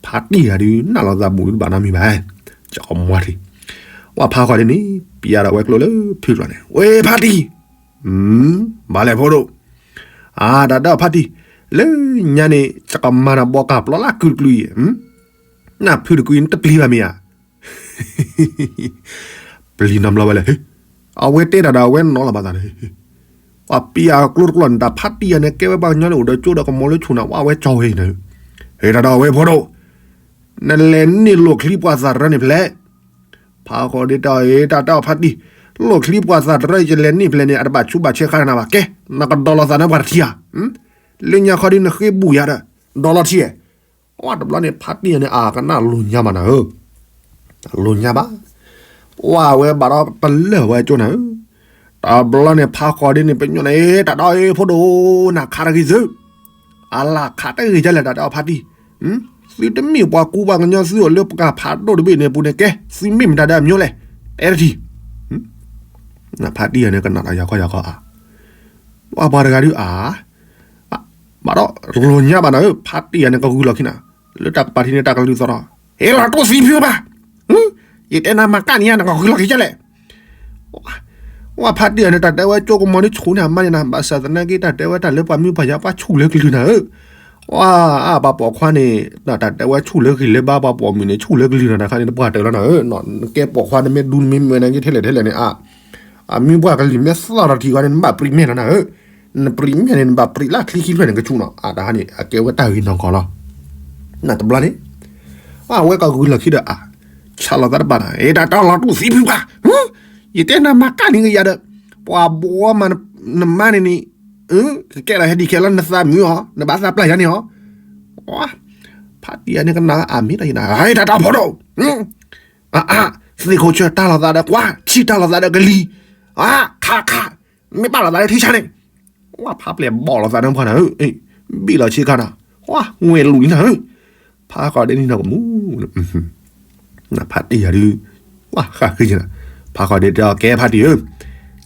ဖးတံၢ်ဂၤဒုး နၢ်လီၤသးဘူးဒုးဘၣ်နီတမံၤဘၣ် ကမွါထံး ပှၤဖးဃီဒ်န့ၣ် ပျံၤဒီးဝဲကျိလၢဖုၣ်ကျီၤန့ၣ် ဝဲဖးတံၢ် ဘၣ်လဲၣ်ဖိဒိၣ် အါ တၢ်တဲအီၤဖးတံၢ် လၢညါန့ၣ် ယကမၤနၤဘီကၢ်ပျီလၢကုတကလုာ်အံၤ နၢ်ဖုၣ်တကွံၤနတပျံၤဘၣ်မ့ၢ်ဧါ ပျံၤနီတဘျီဝဲလဲၣ် အဝဲတဲတၢ်ဒီးအဝဲနီၤလီၤဘၣ်သးန့ၣ် ပှၤပျံၤအကျိတကျီန့ၣ် တၢ်ဖးတံၢ်ယၤန့ၣ် ကဲဝဲပှၤကညီလၢအိၣ်ဒီးကၠိဒီးကမီၤလၢဆူၣ်န့ၣ် ဝဲအဝဲကၠီဝဲအံၤန့ၣ် ဟဲတၢ်ဒီးအဝဲဖိဒိၣ် နလဲၤန့ၢ်လိၣ်ချံပှၤသးတရၢန့ၣ်ဖဲလဲၣ် ဖးဃီဒ်တဲအီၤ တၢ်တဲအီၤဖးတံၢ် လိၣ်ချံပှၤသးတရၢယလဲၤန့ၢ်ဖဲလဲၣ်န့ၣ် အတဘၣ်ဆူးဘၣ်ဆဲးဃါနၤဘၣ် ကဲ နကဒီလီၤသးနၢပှၤတထံၣ်ဧါ လၢညါခီဒ်နဃ့ဘူးယၤဒီး ဒီလီၤထံဧါ ဝဲတဘျီန့ၣ် ဖးတံၢ်ယၤန့ၣ် အကနၣ်လိၤညါဘၣ်နၤဧၢ လိၤညါဘၣ် ပှၤဝဲဘၣ်ဒီးပလၢၢ်ဝဲကၠိနၤဧၢ တဘျီန့ၣ် ဖးဃီဒ်န့ၣ် ပညိၣ်န့ၣ် တၢ်ဒီးအံၤဖိဒိၣ် နခးတဂ့ၤသု အလၢ်ခးတဂ့ၤဒ်လဲၣ် တၢ်တဲအီၤဖးတံၢ် သုတမ့ၢ်ပှၤကူပှၤကညီ သုအိၣ်လၢပကဖးဒိၣ်တဘ့ၣ်န့ၣ်အပူၤန့ၣ် ကဲ သုမ့ၢ်မတၤဒၣ်အမျိုးလဲၣ် တဲတထံၣ် ဖးတံၢ်ယၤန့ၣ် ကနၣ်ဒီးယၤခီယၤခီအါ ပှၤပှၤတဂၤဒုးအါ ဘၣ်ဒီးလိၤညါဘၣ်နၤဧၢ ဖးတံၢ်ယၤန့ၣ် ကဂုာ်လီၢ်ခံနၤ လၢတၢ်ကပၤထံန့ၣ် တၢ်ကလုၢ်သီၣ်ထီၣ် ဟ့ၣ်လီၤတိၢ်သံဖုဘၣ် ယတဲနၤမၤကၣ်န့ၢ်ယၤ နကဂုာ်လီၢ်ခံဒ်လဲၣ် ဝဲဖးတံၢ်ယၤန့ၣ် တၢ်တဲဝဲကၠိကမီၤဒ်ဆူၣ်န့ၣ် အမါန့ၣ်နၤ ဘၣ်ဆၣ်သနာ်က့ တၢ်တဲဝဲတၢ်လၢပှၤမုၢ်ပှၢ်ယၤပှၤဆူၣ်လၢကလုၢ်နၤဧၢ ဝဲ အါ ပှၤပိာ်ခွါန့ၣ် တၢ်တဲဝဲဆူၣ်လၢဂံၢ်လၢဘါ ပှၤပိာ်မုၣ်န့ၣ် ဆူၣ်လၢကလုၢ်နၤ တခါန့ၣ် တပှၢ်တၢၢ်လီၤနၤဧၢ နကဲပိာ်ခွါ နမ့ၢ်ဒူနမ့ၢ်မၢနၤက့ ထဲလဲၣ်ထဲလဲၣ်န့ၣ် အါ အမုၢ်ပှၢ်ကလံၤမ့ၢ်သီၣ်ထီၣ်ထံးဂီၤန့ၣ် နဘၣ်ပြံးမဲာ်လီၤနၤဧၢ နပြံးမဲာ်န့ၣ် နဘၣ်ပြံးလၢချံခံဖျၢၣ်န့ၣ် ကဆူၣ်နီၤ အါ တခါန့ၣ် အကဲဝဲတၢ်ဂ့ၤနီၢ်ကီၢ်လီၤ နတဘျီန့ၣ် အဝဲကဂုာ်လီၢ်ခံဒီးအါ ဆါလီၤသးတဘၣ်နၤ အ့ တၢ်တဲလီၤတိၢ်သံဖုဘၣ် ယတဲနၤမၤကၣ်န့ၢ်က့ၤယၤဒီး ပှၤဘှီမးနမါန့ၣ်န့ၣ် ကဲလီၤဟဲဒ်ခဲလၢာ် နသးမုာ်အီၤ နဘၣ်သးပျၢ်ယၤန့ၣ်အီၤ ဖးတံၢ်ယၤန့ၣ်ကနၣ်အါမ့ၢ်တၢ်ယနၤ တၢ်တဲအီၤဖိဒိၣ် အါ သ့ၣ်ခိၣ်ဆၢတၢ်လီၤသးဒီးကွၢ် ထံၣ်တၢ်လီၤသးဒီးကလံၤ အါ ခါခါ မ့ၢ်ပာ်လီၤသးလၢထံဆါန့ၣ် ဝဲဖးပျဲၢ်ဘီၣ်လီၤသးနၢပှၢ်နၤဧၢ ဘံၣ်လီၤဆ့ကၤနၤ ဝဲငွဲၤလူၤလံနၤဧၢ ဖးဃီဒ်န့ၣ်နီၤကမူ ဖးတံၢ်ယၤဒုး ဝဲဃၣ်ဃ့နၤ ဖးဃီဒ်တဲအီၤ ကဲဖးတံၢ်ဧၢ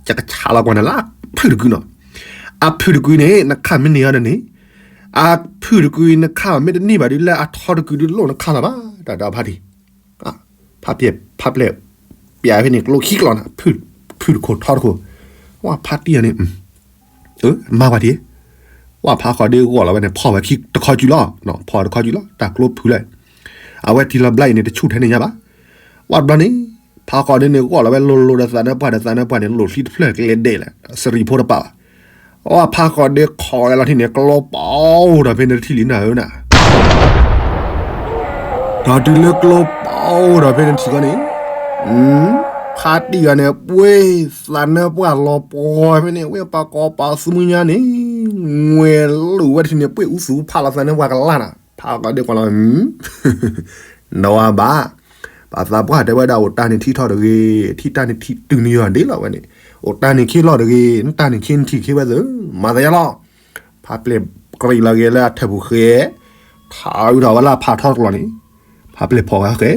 ယကဆါလီၤကွၢ်နၤလၢအဖုၣ်တကွံနီၤ အဖုၣ်တကွံန့ၣ် နခးမ့ၢ်န့ၢ်အီၤဒီးန့ၣ် အဖုၣ်တကွံနခးမ့ၢ်တန့ၢ်ဘၣ်ဒုး လၢအထီတကွံဒုးလိၣ်နခးလၢၤဘၣ် တၢ်တဲအီၤဖးတံၢ် ဖးပျဲၢ် ဖးပျဲၢ် ပျးဖဲန့ၣ် ကျိခံကျီၤနၤ ဖုၣ်တခိၣ်ထီတခိၣ် ဝဲဖးတံၢ်ယၤန့ၣ် မၤပှၤတံၢ် ဝဲဖးဃီဒ်ဂီၢ်လီၤဝဲန့ၣ် ဖီၣ်ဝဲခံတခီကၠူလီၤ ဖီၣ်တခီကၠူလီၤ တၢ်ကျိဖုးလၢ အဝဲတံၤလီၤဘျါအံၤန့ၣ် တဆူၣ်ထဲန့ၣ်ညါဘၣ် ဝဲတဘျီန့ၣ် ဖးဃီဒ်န့ၣ် ဂီၢ်လီၤဝဲလိၤလိၤဒီးသးနၢပှၢ်ဒီးသးနၢပှၢ်န့ၣ် လိၣ်ချံတဖျၢၣ်ကလဲၤဒဲးလဲၣ် စရံဖိတပာ်ဘၣ် ဝဲဖးဃီဒ်ခိးဝဲလီၤထံၣ်န့ၣ် ကျိပအိၣ်ဒီးဖဲန့ၣ်တထံၣ်လံနၤဧၢနၤ ဒီးတုၤလၢကျိပအိၣ်ဒီးဖဲန့ၣ်ထံၣ်ဃီန့ၣ် ဖးတံၢ်ဂၤန့ၣ် ပှ့ၤသးနၢပှၢ်လီၤပှီၤဖဲန့ၣ် ဝဲပှၤကိးပာ်သူမုၢ်ညါန့ၣ် ငွဲၤလိာ်ဝဲတထံၣ်န့ၣ် ပှ့ၤအူသူဖးလီၤသးနၢပှၢ်ကလါနၤ ဖးဃီဒ်ကွၢ်လီၤ နဝၤဘၣ် ပှၤသးပှၢ်တဲဝဲဒၣ် အိၣ်တၢ်န့ၣ်ထံထီၣ်တဂ့ၤ ထံၣ်တၢ်န့ၣ်ထံၣ်တုၤန့ၢ်ယီၤဒ်လီၤဝဲန့ၣ် အိၣ်တၢ်န့ၣ်ခ့လီၤတဂ့ၤ နတၢ်န့ၣ်ခ့နထံၣ်ခ့ဝဲသ့ၣ် မၤသးယါလီၤ ဖးပျဲၢ်ကြံးလီၤဂ့ၤလၢအထၢၣ်ပူၤဃဲ ထးအုးထီၣ်ဝဲလၢအဖးထီတကျီၤန့ၣ် ဖးပျဲၢ်ဖီၣ်ဝဲဃဲ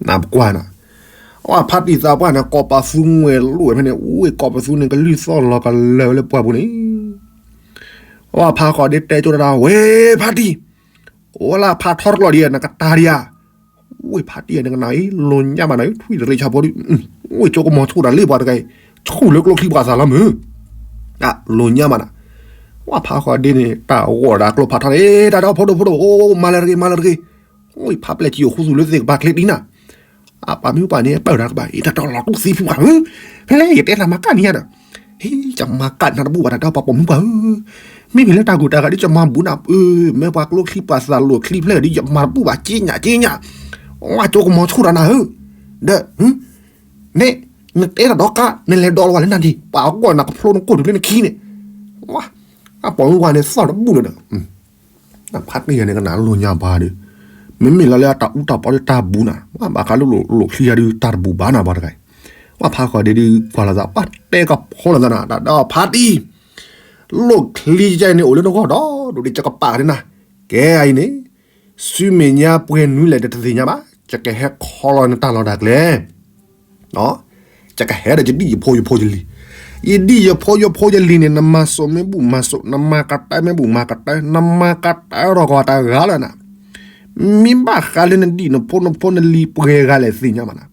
နပကွၢ်နီၤ အဖးတံၢ်သးပှၢ်န့ၣ် ကိးပာ်သူငွဲၤလိာ်ဝဲဖဲန့ၣ် အူဝဲကိးပာ်သူန့ၣ် ကလုၢ်သီၣ်လီၤကလၢာ်ဝဲလၢပှၢ်ပူၤန့ၣ် အဖးဃီဒ်တဲကၠိတၢ် ဝဲဖးတံၢ် အိၣ်ဝဲလၢအဖးထီတကျီၤဒံး နကတၢၢ်ဒံးဧါ ဝ့ၢ်ဖါတံၢ်န့ၣ်ကနၣ်အံၤ လိၤညါမးနၤ ထွံၣ်တရံးဆါဖိဒုး ဝ့ၢ်ကၠိကမီၤဆူၣ်တၢ်လ့ပှၤတဂၤအံၤ ဆူၣ်လၢကျိချံပှၤသးလီၤမုၢ် လိၤညါမးနၤ ဝဲဖါဃီဒ့န့ၣ် တၢ်ဂီၤဒၣ်ကျိဖးထီန့ၣ် တၢ်ဒီးဖိဒိၣ်ဖိဒိၣ် မၤလၢတဂ့ၤ မၤလၢတဂ့ၤ ဝ့ၢ်ဖါပျဲၢ်ကံအိၣ်ဃူသူၣ်လၢသ့ၣ်ကပၤချ့ဒ်နၤ အပာ်မုၢ်ပှၢ်န့ၣ် ပၢၢ်တၢ်ကဘၣ် အံၤတၢ်တလီၤတူၢ်သံဖုပှၤဧၢ ဖဲလဲၣ် ယတဲနၤမၤကၣ်န့ၢ်ယၤဒီး ဟ့ၣ် ယမၤကၣ်နၤတဘူၣ်ဘၣ်တၢ်ဒီးပှၤပိာ်မုၣ်ပှၤဧၢ မ့မ့ၢ်လၢတၢ်ဂုၤတၢ်ဂၤဒ်ယမၤဘူးနၤ အၢ မ့ၢ်ပှၤကျိချံပှၤသးလိာ်ချံဖျၢၣ်ဒ်ယမၤတဘူၣ်ဘၣ် က့ညၣ်က့ညၣ် ဝါကၠိကမီၤဆူၣ်တၢ်နၤဧၢ ဒီး န့ၣ် နတဲတၢ်ဒီးကါ နလဲၤဒီးလီၤဝဲလၢနၤဒံး ပှၤအဂီၢ်နၤကဖျိနကိၢ်တုၤလၢနခံန့ၣ် ဝါ အပိာ်မုၣ်ပှၤန့ၣ် သီၣ်တဘူၣ်လၢၤဒီး ဖါတံၢ်ယၤန့ၣ်ကနၣ်လိၤညါပှၤဒီး မ့မ့ၢ်လၢလၢအတၢ်အူတၢ်ပီဒီးတၢ်ဘူးနၤ ဘၣ်ဃးလၢလိာ်ချံယၤဒုးတၢ်တဘူးဘၣ်နၤပှၤတဂၤအံၤ ဝဲဖါဃီဒ့ဒုးကွၢ်လိာ်သး ပှၤတဲကဖီလိာ်သးနၤ တၢ်ဒီးဖါတံၢ် လိာ်ချံယၤန့ၣ်အိၣ်လၢနဂီၢ်ဒီး ဒိၣ်ဒ်ယကပာ်က့ၤနၤ ကဲအံၤန့ၣ် ဆူမဲာ်ညါပှဲၤနွံလဲၣ်တသ့ၣ်ညါဘၣ် ယကဟဲခီလီၤနတၢ်လီၢ်တၢ်ကျဲ ယကဟဲဒီးယဒံၣ်ယဖိယဖိယလံၤ ယဒံၣ်ယဖိယဖိယလံၤန့ၣ် နမၤစိးမ့ၢ်ဘူၣ်မၤစိး နမၤကတၢၢ်မ့ၢ်ဘူၣ်မၤကတၢၢ် နမၤကတၢၢ်ထီၣ်ကီးတၢ်ဂၤလၢနၤ မ့ၢ်ဘၣ်ဃးလၢနဒံၣ်နဖိနဖိနလံၤပှဲၤဂၤလဲၣ်သ့ၣ်ညါဘၣ်နၤ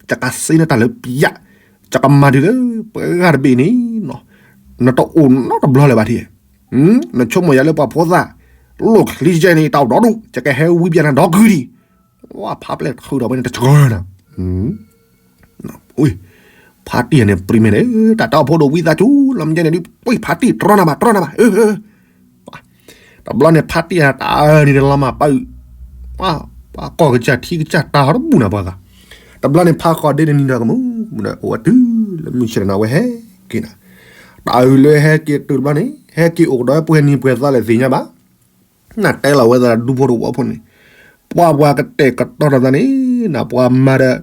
ယကစ့နတၢ်လၢပယၣ် ယကမၤတုၤလၢပှဲၤဂၤတဘ့ၣ်န့ၣ် နတအိၣ်နီတဘျီလၢၤဘၣ်ထံၣ် နဆိကမိၣ်ယၤလၢပှၤဖိသၣ် လိာ်ချံယဲန့ၣ် တၢ်အိၣ်ဒီဒူၣ် ယကဟဲဝံပျဲနၤဒီးကုၢ်ဒံး ဝဲဖါပျဲၢ်ထုးဒီးဝဲန့ၣ်တဆှၢနၤ ဖါတံၢ်န့ၣ် ပြံမ့ၢ်န့ၣ် တၢ်တီဖိဒိၣ်ဝံသးစူၤ လီၤမ့ၢ်န့ၣ်ဒုး ပှ့ၤဖါတံၢ်တြီနၤဘၣ် တြီနၤဘၣ် တဘျီန့ၣ် ဖါတံၢ်တၢ်အၢန့ၣ်လီၤမၢ်ပၢ် ပှၤကီၢ်ကစၢ်ထံကစၢ်တၢ်ဟီတဘူၣ်နၤပှၤဂၤ တဘျီန့ၣ် ဖါဃီဒ့န့ၣ်နံၤဒီးကမူၣ် မုၢ်ဆ့ၣ်တနၤဝဲဟဲက့ၤနၤ တၢ်အုးလၢဟဲက့ၤတုၤတဘျီန့ၣ် ဟဲက့ၤအိၣ်ကဒီးပှဲၤနံၤပှဲၤသီလဲၣ်သ့ၣ်ညါဘၣ် နတဲလီၤဝဲသးဒူဖိတဝီဖိန့ၣ် ပှၤပှၤကတဲာ်ကတီၤထီၣ်သးန့ၣ် နပှၤမၤဒီး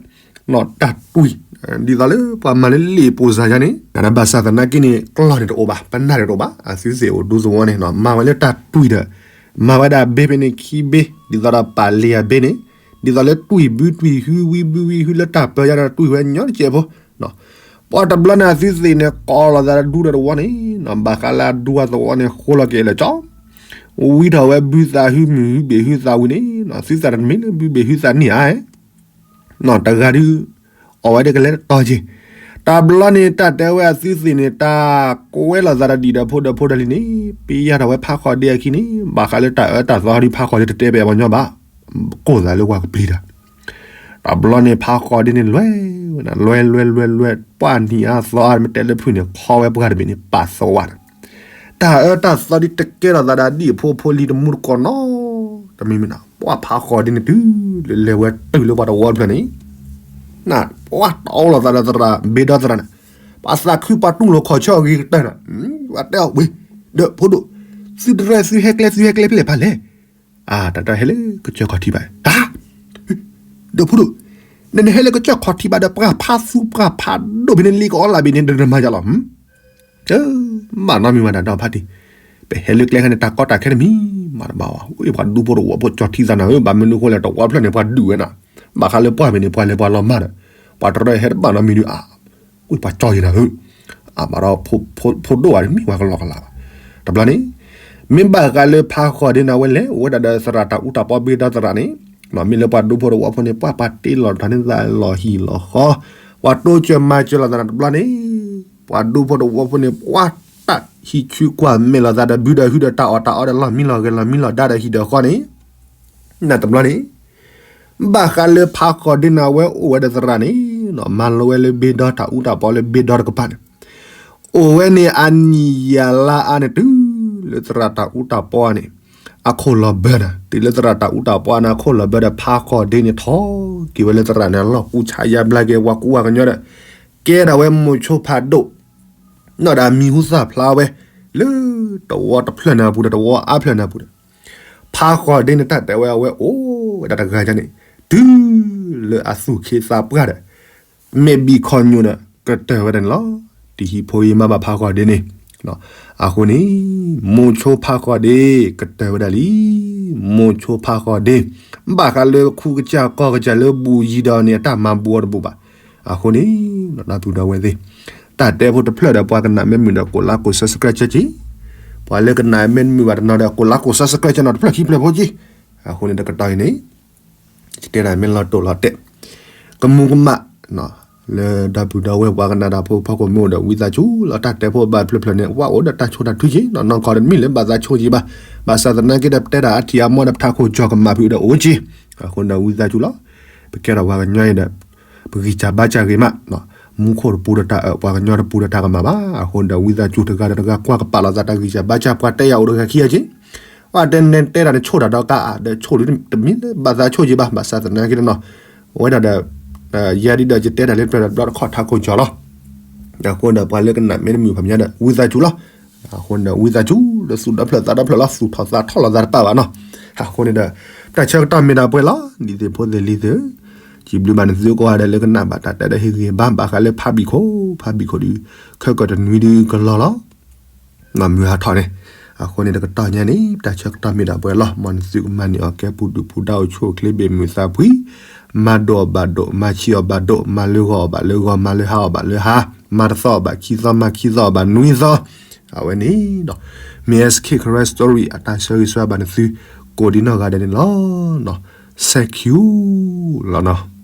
နီၢ်တၢ်တွံၢ် ဒ်သိးလၢပှၤမၤလၢလ့ၣ်ပိၢ်စၢ်ယါန့ၣ် နဘၣ်ဆၣ်သနာ်က့န့ၣ် ကျီၢ်န့ၣ်တအိၣ်ဘၣ် ပနၢ်န့ၣ်တအိၣ်ဘၣ် အသုသ့ၣ်အိၣ်ဒူသဝီန့ၣ် မၤဝဲလၢတၢ်တွံၢ်ဒီး မၤဝဲဒၣ်ဘ့ဖဲန့ၣ်ခံဘ့ ဒ်သိးဒီးပာ်လံအဘ့န့ၣ် ဒ်သိးလၢတွံၢ်ဘုတွံၢ်ဟုဝံဘုဝံဟုလၢတၢ်ပၢယါဒီးတွံၢ်ဝဲညီတစဲးဖိ ပှၤတဘျီန့ၣ်အသုသ့ၣ်န့ၣ် ကိးလီၤသးဒီးဒူဒီးတဝီန့ၣ် ဘၣ်ဃးလၢအဒူအသဝီန့ၣ် ဃိလီၤက့ၤလၢာ်ကၠီ ဝံထီၣ်ဝဲဘုသးဟုမုၢ်ဟုဘ့ၣ်ဟုသးဝံၤန့ၣ် သုသးတမ့ၢ်လၢဘုဘ့ၣ်ဟုသးန့ၣ်ဧါ တဂၤဒုး အီၣ်ဝဲဒၣ်ကလဲၤတတီၤက့ၤ တဘျီန့ၣ် တၢ်တဲဝဲအသုသ့ၣ်န့ၣ် တၢ်ကွဲလီၤသးဒီးဒံၣ်ဒီးဖိဒီးဖိဒီးလံၤန့ၣ် ပယါထီၣ်ဝဲဖးဃီဒ့အခံန့ၣ် ဘၣ်ဃးလၢတၢ်အၢတၢ်သီဒုးဖးဃီဒ့တတဲဘၣ်ပှၤညီဘၣ် ကိၢ်သးလၢပှၤကပျံၤတၢ် တဘျီန့ၣ်ဖးဃီဒ့န့ၣ်လွဲဝဲနၤ လွဲလွဲလွဲလွဲ ပှၢ်နံၤအါသီအါမ့ၢ်တဲလၢဖုၣ်န့ၣ် ခီဝဲပှၢ်တဘ့ၣ်န့ၣ် ပာ်သဝါဒီး တၢ်အၢတၢ်သီဒ်တကဲထီၣ်သးဒီးဒံၣ်အဖိအဖိလံၤတမူတကိးနီတမံၤမ့ၢ်နီၤ ပှၢ်ဖးဃီဒ့န့ၣ်တုၤလၢ လဲၤဝဲတုၤလၢပှၤတဝီတဖျၢၣ်န့ၣ် နပှၢ်တီလီၤသးဒီးသရၣ် ဘ့ဒီသရၣ်န့ၣ် ပှၤသးခုပှၤတူၢ်လိာ်ခီၣ်ဆၢအဂ့ၤကတၢၢ်န့ၣ် ပှၤတဲအီၤဝံၤ ဒီးဖိဒိၣ် သုတရၢၢ်သုဟဲကျဲသုဟဲကျဲဖဲလဲၣ်ဖးလဲၣ် အတၢ်တၢ်ဟဲလၢကစၢၢ်ခီၣ်ထံးဘၣ် တၢ် ဒီးဖိဒိၣ် နနဟဲလၢကစၢၢ်ခီၣ်ထံးဘၣ်ဒီး ပှၤဖးသူပှၤဖးဒိၣ်ဖဲန့ၣ် လံကအီလၢ်ဘ့ၣ်န့ၣ် တမၤယၤလီၤ ဘၣ်နီတမံၤမးတၢ်ဒီးဖါတံၢ် ပဟဲလၢကျဲခါန့ၣ် တၢ်ကီတၢ်ခဲတမံၤမးတဘၣ်ဝဲ ပှၤဒူဖိတဝီဖိကၠီထံသးနၤဧၢ ဘၣ်မနုၤဃိလဲၣ် တဝီဖျၢၣ်န့ၣ် ပှၤဒုးဝဲနၤ ဘၣ်ဃးလၢပှၢ်မ့ၢ်န့ၣ် ပှၤလဲၤပှၤလီၤမၢ်ဒီး ပှၤတရၢၢ်ဟဲတဘၣ်နီတမံၤဒုးအါ ဝံၤပှၤကၠီယဲနၤဧၢ အဘၣ်ဒီး ဖိဒိၣ်ဂၤန့ၣ်မ့ၢ်ပှၤကလီကလီဘၣ် တဘျီန့ၣ် မ့ၢ်ဘၣ်ဃးလၢဖးဃီဒ့န့ၣ် အဝဲလဲၤအိၣ်ဝဲဒၣ်ဒီးသရၣ်တၢ်အူတၢ်ပီဘ့ဒီသရၣ်န့ၣ် မ့ၢ်လၢပှၤဒူဖိတဝီဖိန့ၣ် ပှၤပှၤတ့လီၤတၢ်န့ၣ်သးလီၤဟံၣ်လီၤဃီ ပှၤတိစၢၤမၤစၢၤလီၤသးန့ၣ်တဘျီန့ၣ် ပှၤဒူဖိတဝီဖိန့ၣ် ပှၤတၢ်ဟံးဆူကွၢ်မဲာ်လီၤသးဒီးဘုဒီးဟုဒီးတၢ်အီၣ်တၢ်အီဒီးလီၢ်မံလီၢ်ဂဲၤလီၢ်မံလီၢ်ဒါဒီးဟံၣ်ဒီးဃီန့ၣ် နတဘျီန့ၣ် ဘၣ်ဃးလၢဖးဃီဒ့န့ၣ် အဝဲအိၣ်ဝဲဒီးသရၣ်န့ၣ် မၤလိဝဲလၢဘ့ဒီတၢ်အူတၢ်ပီလၢဘ့ဒီတကပၤန့ၣ် အိၣ်ဝဲန့ၣ်အနံၣ်ယၤလါအါန့ၣ် တုၤလၢသရၣ်တၢ်အူတၢ်ပီန့ၣ် အခိၣ်လီၤဘၢနၤ တုၤလၢသရၣ်တၢ်အူတၢ်ပီန့ၣ် အခိၣ်လီၤဘၢဒီးဖးဃီဒ့န့ၣ် ထီၣ်က့ၤဝဲလၢသရၣ်န့ၣ် အလီၢ်ကူဆါယါဘျါက့ၤ ပှၤကူပှၤကညီဒီး ကဲဒၣ်ဝဲမိၤဆိဖးဒိၣ် နီၢ်ဒီးမံၤဟူသၣ်ဖျါဝဲ လၢတဝီတဖျၢၣ်န့ၣ်အပူၤဒီး တဝီအါဖျၢၣ်န့ၣ်အပူၤဒီး ဖးဃီဒ့န့ၣ် တၢ်တဲဝဲအဝဲအိၣ်ဝဲဒၣ်တဂၤန့ၣ် တုၤလၢအသူၣ်ခ့သးပှၢ်ဒီး မဲာ်ဘံၣ်ခီၣ်ညိၣ်ဒီး ကတၢၢ်ဝဲဒၣ်န့ၣ်လီၤ. တဟံးဖိအံၤမၤဘၣ်ဖးဃီဒ့န့ၣ် အဃိန့ၣ် မိၤဆိဖးဃီဒ့ ကတၢၢ်ဝဲဒၣ်လံ. မိၤဆိဖးဃီဒ့ ဘၣ်ဃးလၢခူကစၢ်ကီၢ်ကစၢ်လၢဘူၣ်ယံၤဒီးန့ၣ် အတၢ်မၤဘူၣ်အီၤတဘူၣ်ဘၣ်. အဃိန့ၣ် ဒီပုၢ်ဒီဝဲၢ်သ့ၣ် တၢ်တဲဖိတဖျၢၣ်ဒီး ပှၤကနၣ်မ့ၢ်မုာ်ဒီး ကိးlike ကိးsubscribeက့ၤ, ပှၤလၢကနၣ်မ့ၢ်မုာ်ဘၣ်တနီၤဒီး ကိးlike ကိးsubscribeက့ၤနီၤတဖျၢၣ်ခံဖျၢၣ်ဖိက့ၤ. အဃိန့ၣ် တကတီၢ်အံၤန့ၣ် ယတဲဒၣ်မ့ၢ်လီၤတိာ်လီၤတဲာ် ကမူကမၣ် လၢဒီပုၢ်ဒီဝဲၢ်ပှၤကနၣ်တၢ်ဖိဖီခိၣ်မ့ၢ်အိၣ်ဒီး ဝံသးစူၤလီၤ တၢ်တဲဖိဘၣ်ဖျၢၣ်ဖျၢၣ်န့ၣ် ဝဲအိၣ်ဒီးတၢ်ဆိၣ်တၢ်ထုက့ၤနီၤ နီၢ်ကီၢ်တမ့ၢ်လၢဘၣ်သးဆိၣ်က့ၤဘၣ် ဘၣ်ဆၣ်သနာ်က့ဒီး ပတဲတၢ်အထံးအမီၢ်ဒီး ပထးခိၣ်ကၠီၤကမၣ်ဖုးဒီးအိၣ်က့ၤ အဃိဒီးဝံသးစူၤလီၤ ပကဲထီၣ်ပှၤကညီအံၤဒီး ပဂံၢ်စၢ်ဘါစၢ်ဂ့ၤမး မူခိၣ်တပူၤဒီးတၢ်အၢၣ် ပှၤကညီတပူၤဒီးတၢ်ကမၣ်ဘၣ် အဃိဒီးဝံသးစူၤတဂၤဒီးတဂၤ ကွၢ်ကပာ်လီၤသးတၢ်ဂံၢ်စၢ်ဘါစၢ် ပှၤတဲယၤအိၣ်ဒီးဂၤခံဂၤက့ၤ ပှၤတဲနဲတဲတၢ်န့ၣ် ဆိၣ်တၢ်ဒီးကါအါဒီး ဆိၣ်တမံၤလၢဘၣ်သးဆိၣ်က့ၤဘၣ် ဘၣ်ဆၣ်သနာ်က့ဒီးနီၤ အဝဲဒၣ်ဒီး ယဲဒ်ဒီးယတဲတၢ်လၢပျၢၤဒီးဘျီတခီၣ်ထးခိၣ်ကၠီၤလီၤ အဃိဒီးပှၤလၢကနၣ်မ့ၢ်တမုာ်ဖးမညါဒီး ဝံသးစူၤလီၤ အဃိဒီးဝံသးစူၤ ဒီးသူၣ်ဒီဖျၢၣ်သးဒီဖျၢၣ်လီၤ သူၣ်ထီၣ်သးထီၣ်လီၤသးတပာ်ဘၣ်နီၤ အဃိန့ၣ်ဒီး တၢ်ဆၢကတီၢ်မ့ၢ်ဒၣ်ပှဲၤလီၤ ဒ်သိးဖိသ့ၣ်လံၤသ့ၣ် စံးဘျုးဘၣ်နသုကိးဂၤဒဲးလၢကနၣ်ဘၣ်တၢ်တဲဒီးဟ့ၣ်ဂံၢ်ဘါ ဘၣ်ဃးလၢဖးဘံၣ်ခိၣ် ဖးဘံၣ်ခိၣ်ဒီး ခဲကီၢ်တနွံဒုကလီၤလီၤ မုၢ်ဟါထီၣ်န့ၣ် အဃိန့ၣ်တကတီၢ်ညါန့ၣ် တၢ်ဆၢကတီၢ်မ့ၢ်ဒၣ်ပှဲၤလီၤ မ်နသုကမၤန့ၢ်အီၤကဲပူၤဒုၣ်ပူၤဒါအိၣ်ဆူၣ်အိၣ်ချ့ ဘ့ၣ်မုာ်သးဖှံ မၤဒိၣ်အီၤဘၣ်ဒိၣ် မၤဆံးအီၤဘၣ်ဒိၣ် မၤလၢဂီၤအီၤဘၣ်လၢဂီၤ မၤလၢဟါအီၤဘၣ်လၢဟါ မၤတသီအီၤဘၣ်ခံသီ မၤခံသီအီၤဘၣ်နွံသီ အဝဲန့ၣ်ဒီး မ့ၢ် S K Karen Story အတၢ်ဆၢဂ့ၤဆၢဝါဘၣ်နသု ကိးဒံနီၢ်ဂၤဒဲးန့ၣ်လီၤ စဲးခံလီၤ